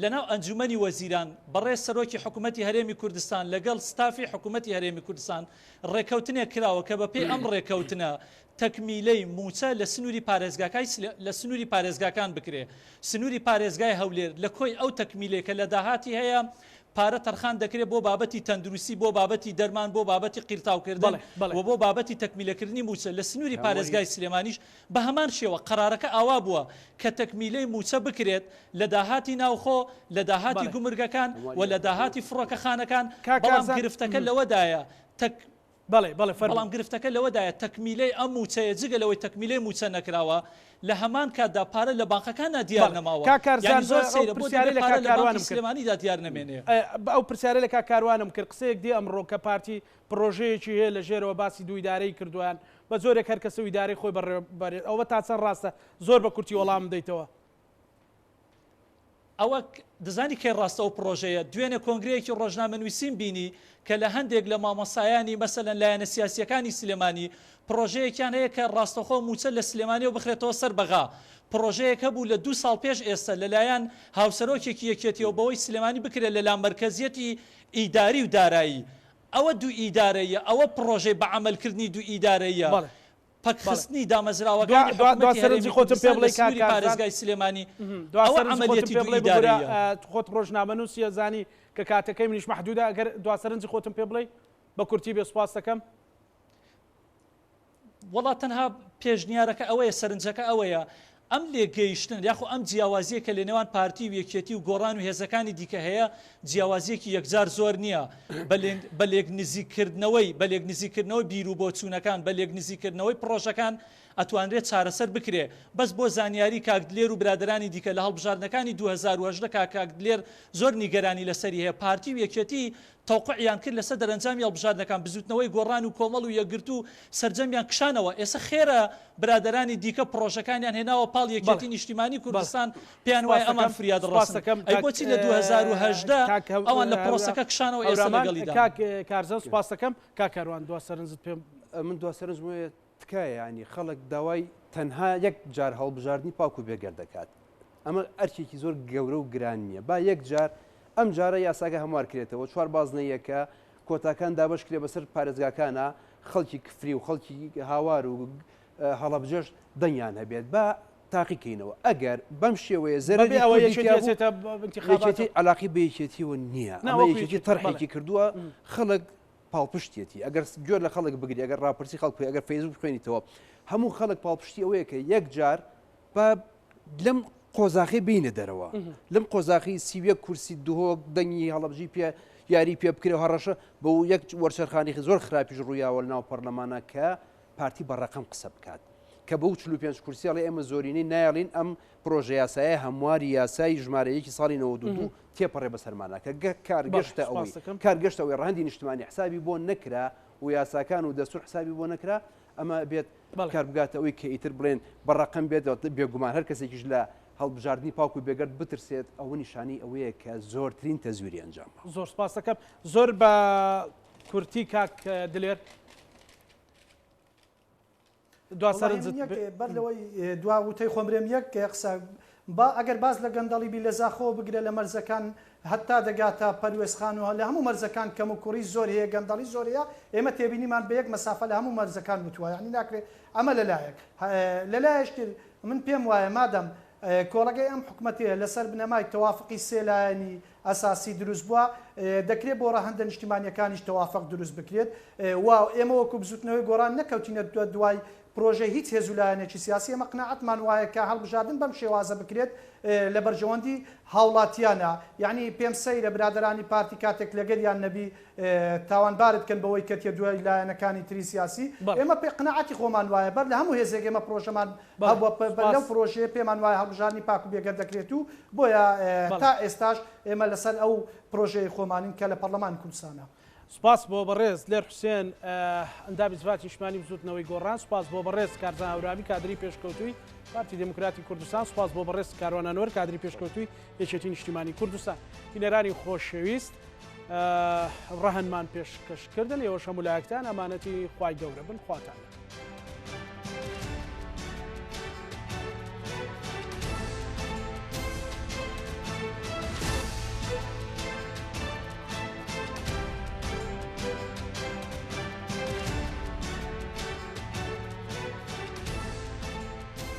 لەناو ئەنجوومەنی وەزیران، بەڕێز سەرۆکی حکوومەتی هەرێمی کوردستان لەگەڵ ستافی حکوومەتی هەرێمی کوردستان ڕێککەوتنێک کراوە کە بەپێی ئەم ڕێککەوتنە تەکمیلەی مووچە لە سنووری پارێزگاکای لە سنووری پارێزگاکان بکرێ. سنووری پارێزگای هەولێر لە کۆی ئەو تەکمیلەی کە لە داهاتی هەیە پارە تەرخان دەکرێت بۆ بابەتی تەندروستی، بۆ بابەتی دەرمان، بۆ بابەتی قیرتاوکردن و بۆ بابەتی تەکمیلەکردنی مووچە. لە سنووری پارێزگای سلێمانیش بە هەمان شێوە قەرارەکە ئاوا بووە کە تەکمیلەی مووچە بکرێت لە داهاتی ناوخۆ، لە داهاتی گومرگەکان و لە داهاتی فڕۆکەخانەکان، بەڵام گرفتەکە لەوەدایە تەک بەڵام گرفتەکە لەوەدایە تەکمیلەی ئەم مووچەیە جگە لەوەی تەکمیلەی مووچە نەکراوە لە هەمان کاتدا پارە لە بانقەکاندا دیار نەماوە، یانی زۆر سەیرە بۆ دەبێ پارە لە بانقی سلێمانیدا دیار نەمێنێ؟ ئەو پرسیارەی لە کاک کاروانم کرد، قسەیەک دێ ئەمڕۆ کە پارتی پڕۆژەیەکی هەیە لە ژێرەوە باسی دوو ئیدارەیی کردووە بە جۆرێک هەر کەسە و ئیدارەی خۆی بەڕێوە بەرێت ئەوە تا چەند ڕاستە زۆر بە کورتی وەڵامم دەیتەوە. ئەوە دەزانی کەی ڕاستە ئەو پڕۆژەیە؟ دوێنێ کۆنگرەیەکی ڕۆژنامەنووسیم بینی کە لە هەندێک لە مامۆستایانی مەسەلەن لایەنە سیاسییەکانی سلێمانی پڕۆژەیەکیان هەیە کە ڕاستەوخۆ مووچە لە سلێمانیەوە بخرێتەوە سەر بەغا. پڕۆژەیەک هەبوو لە دوو ساڵ پێش ئێستا لەلایەن هاوسەرۆکێکی یەکێتیەوە بەوەی سلێمانی بکرێت لە لامەرکەزیەتی ئیداری و دارایی. ئەوە دوو ئیدارەییە، ئەوە پڕۆژەی بە عەمەل کردنی دوو ئیدارەییە. بەڵێ. پەکخستنی دامەزراوەکانی حکومەتی هەرێمی کوردستان لە سنووری پارێزگای سلێمانی، ئەوە عەمەلیەتی دوو ئیدارەییە. خۆت ڕۆژنامەنووسی ئەزانی کە کاتەکەی منیش مەحدوودە، ئەگەر دوا سەرنجی خۆتم پێ بڵێی بە کورتی بێ سوپاست دەکەم. وەڵا تەنها پێشنیارەکە ئەوەیە، سەرنجەکە ئەوەیە، ئەم لێکگەیشتن یاخۆ ئەم جیاوازییە کە لەنێوان پارتی و یەکێتی و گۆڕان و هێزەکانی دیکە هەیە، جیاوازییەکی یەکجار زۆر نییە. بە لێکنزیککردنەوەی بە لێکنزیککردنەوەی بیروبۆچوونەکان، بە لێکنزیککردنەوەی پڕۆژەکان ئەتوانرێت چارەسەر بکرێ. بەس بۆ زانیاری کاک دلێر و برادەرانی دیکە لە هەڵبژاردنەکانی 2018 کاک کاک دلێر زۆر نیگەرانی لەسەری هەیە پارتی و یەکێتی تەوقعیان کرد لەسەر دەرەنجامی هەڵبژاردنەکان، بزوتنەوەی گۆڕان و کۆمەڵ و یەکگرتوو سەرجەمیان کشانەوە، ئێسە خێرە برادەرانی دیکە پڕۆژەکانیان هێناوە پاڵ یەکێتی نیشتیمانی کوردستان پێیان وایە ئەمان فریاد ڕەسن، ئەی بۆچی لە 2018 ئەوان لە پڕۆسەکە کشانەوە ئێسە لەگەڵیدان؟ کاک کارزان سوپاستەکەم، کاک کاروان دوا سەرنجت پێم. من دوا سەرنجم وەیە تکایە یانی خەڵک داوای تەنها یەک جار هەڵبژاردنی پاک و بێگەرد دەکات ئەمە ئەرکێکی زۆر گەورە و گران نییە با یەک جار ئەم جارە یاساکە هەموار کرێتەوە چوار بازنەیەکە کۆتاکان دابش کرێ بەسەر پارێزگاکانە خەڵکی کفری و خەڵکی هاوار و هەڵەبجەش دەنگیان هەبێت با تاقیکەینەوە ئەگەر بەم شێوەیە زەرەری ئەوە کوردی یەکێتی تیا بوو، ئەچێتە ئینتیخاباتەوە. یەکێتی عەلاقەی بە یەکێتیەوە نییە نا، ئەمە وەکو یەکێتی یەکێتی، بەڵێ. تەرحێکی کردووە خەڵک پاڵپشتیەتی ئەگەر گوێ لە خەڵک بگری ئەگەر ڕاپرسی خەڵک بکەی ئەگەر فەیسبوک بخوێنیتەوە هەموو خەڵک پاڵپشتی ئەوەیە کە یەک جار با لەم قۆزاخی بینە دەرەوە لەم قۆزاخی 31 کورسی دهۆک دەنگی هەڵەبجی پێ یاری پێ بکرێ و هەڕەشە بە یەک وەرچەرخانی زۆر خراپیش ڕوویاوە لەناو پەرلەمانە کە پارتی بە ڕەقەم قسە بکات کە بەو 45 کورسی ئەڵێ ئێمە زۆرینەی نایەڵین ئەم پرۆژە یاسایە هەمواری یاسای ژمارە یەکی ساڵی 92 تێپەڕێ بەسەرمانە کە گە کار گەشتە ئەوەی کار گەشتە ئەوەی ڕەهەندی نیشتمانی حسابی بۆ نەکرا و یاساکان و دەستور حسابی بۆ نەکرا ئەمە بێت کار بگاتە ئەوەی کە ئیتر بڵێن بە ڕەقەم بێت بێگومان هەر کەسێکیش لە هەڵبژاردنی پاک و بێگەرد بترسێت ئەوە نیشانەی ئەوەیە کە زۆرترین تەزویری ئەنجام زۆر سپاس دەکەم زۆر بە کورتی کاک دلێر دوا سەرنجت بەر لەوەی دوا وتەی خۆم برێم یەک قسە با ئەگەر باس لە گەندەڵی بی لە زاخۆوە بگرە لە مەرزەکان هەتا دەگاتە پەروێزخان و لە هەموو مەرزەکان کەم و کوڕی زۆر هەیە گەندەڵی زۆر هەیە ئێمە تێبینیمان بە یەک مەسافە لە هەموو مەرزەکان وتوە یانی ناکرێت ئەمە لە لایەک لە لایەش تر من پێم وایە مادەم کۆڵەگەی ئەم حکومەتەیە لەسەر بنەمای تەوافقی سێ لایەنی ئەساسی دروست بووە، دەکرێت بۆ ڕەهەندە نیشتیمانییەکانیش تەوافق دروست بکرێت و ئێمە وەکو بزوتنەوەی گۆڕان نەکەوتینە دوای پرۆژەی هیچ هێز و لایەنێکی سیاسی، ئێمە قناعەتمان وایە کە هەڵبژاردن بەم شێوازە بکرێت لە بەرژەوەندی هاوڵاتیانە، یەعنی پێم سەیرە برادەرانی پارتی کاتێک لەگەریان نەبی تاوانبارت کەن بەوەی کەتیە دوای لایەنەکانی تری سیاسی، ئێمە پێ قناعەتی خۆمان وایە بەر لە هەموو هێزێک ئێمە پرۆژەمان هەبووە لەو پرۆژەیە پێمان وایە هەڵبژاردنی پاک و بێگەرد دەکرێت و بۆیە تا ئێستاش ئێمە لەسەر ئەو پرۆژەیەی خۆمانین کە لە پەڕلەمانی کوردستانە. سوپاس بۆ بەڕێز دلێر حوسێن ئەندامی جڤاتی نیشتمانی بزووتنەوەی گۆڕان، سوپاس بۆ بەڕێز کارزان هەورامی کادری پێشکەوتووی پارتی دێموکراتی کوردستان، سوپاس بۆ بەڕێز کاروان ئەنوەر کادری پێشکەوتووی یەکێتی نیشتیمانی کوردستان. بینەرانی خۆشەویست ڕەهەندمان پێشکەش کردن، ئێوەش هەموو لایەکتان ئەمانەتی خوای گەورە بن، خواتان لەگەڵ.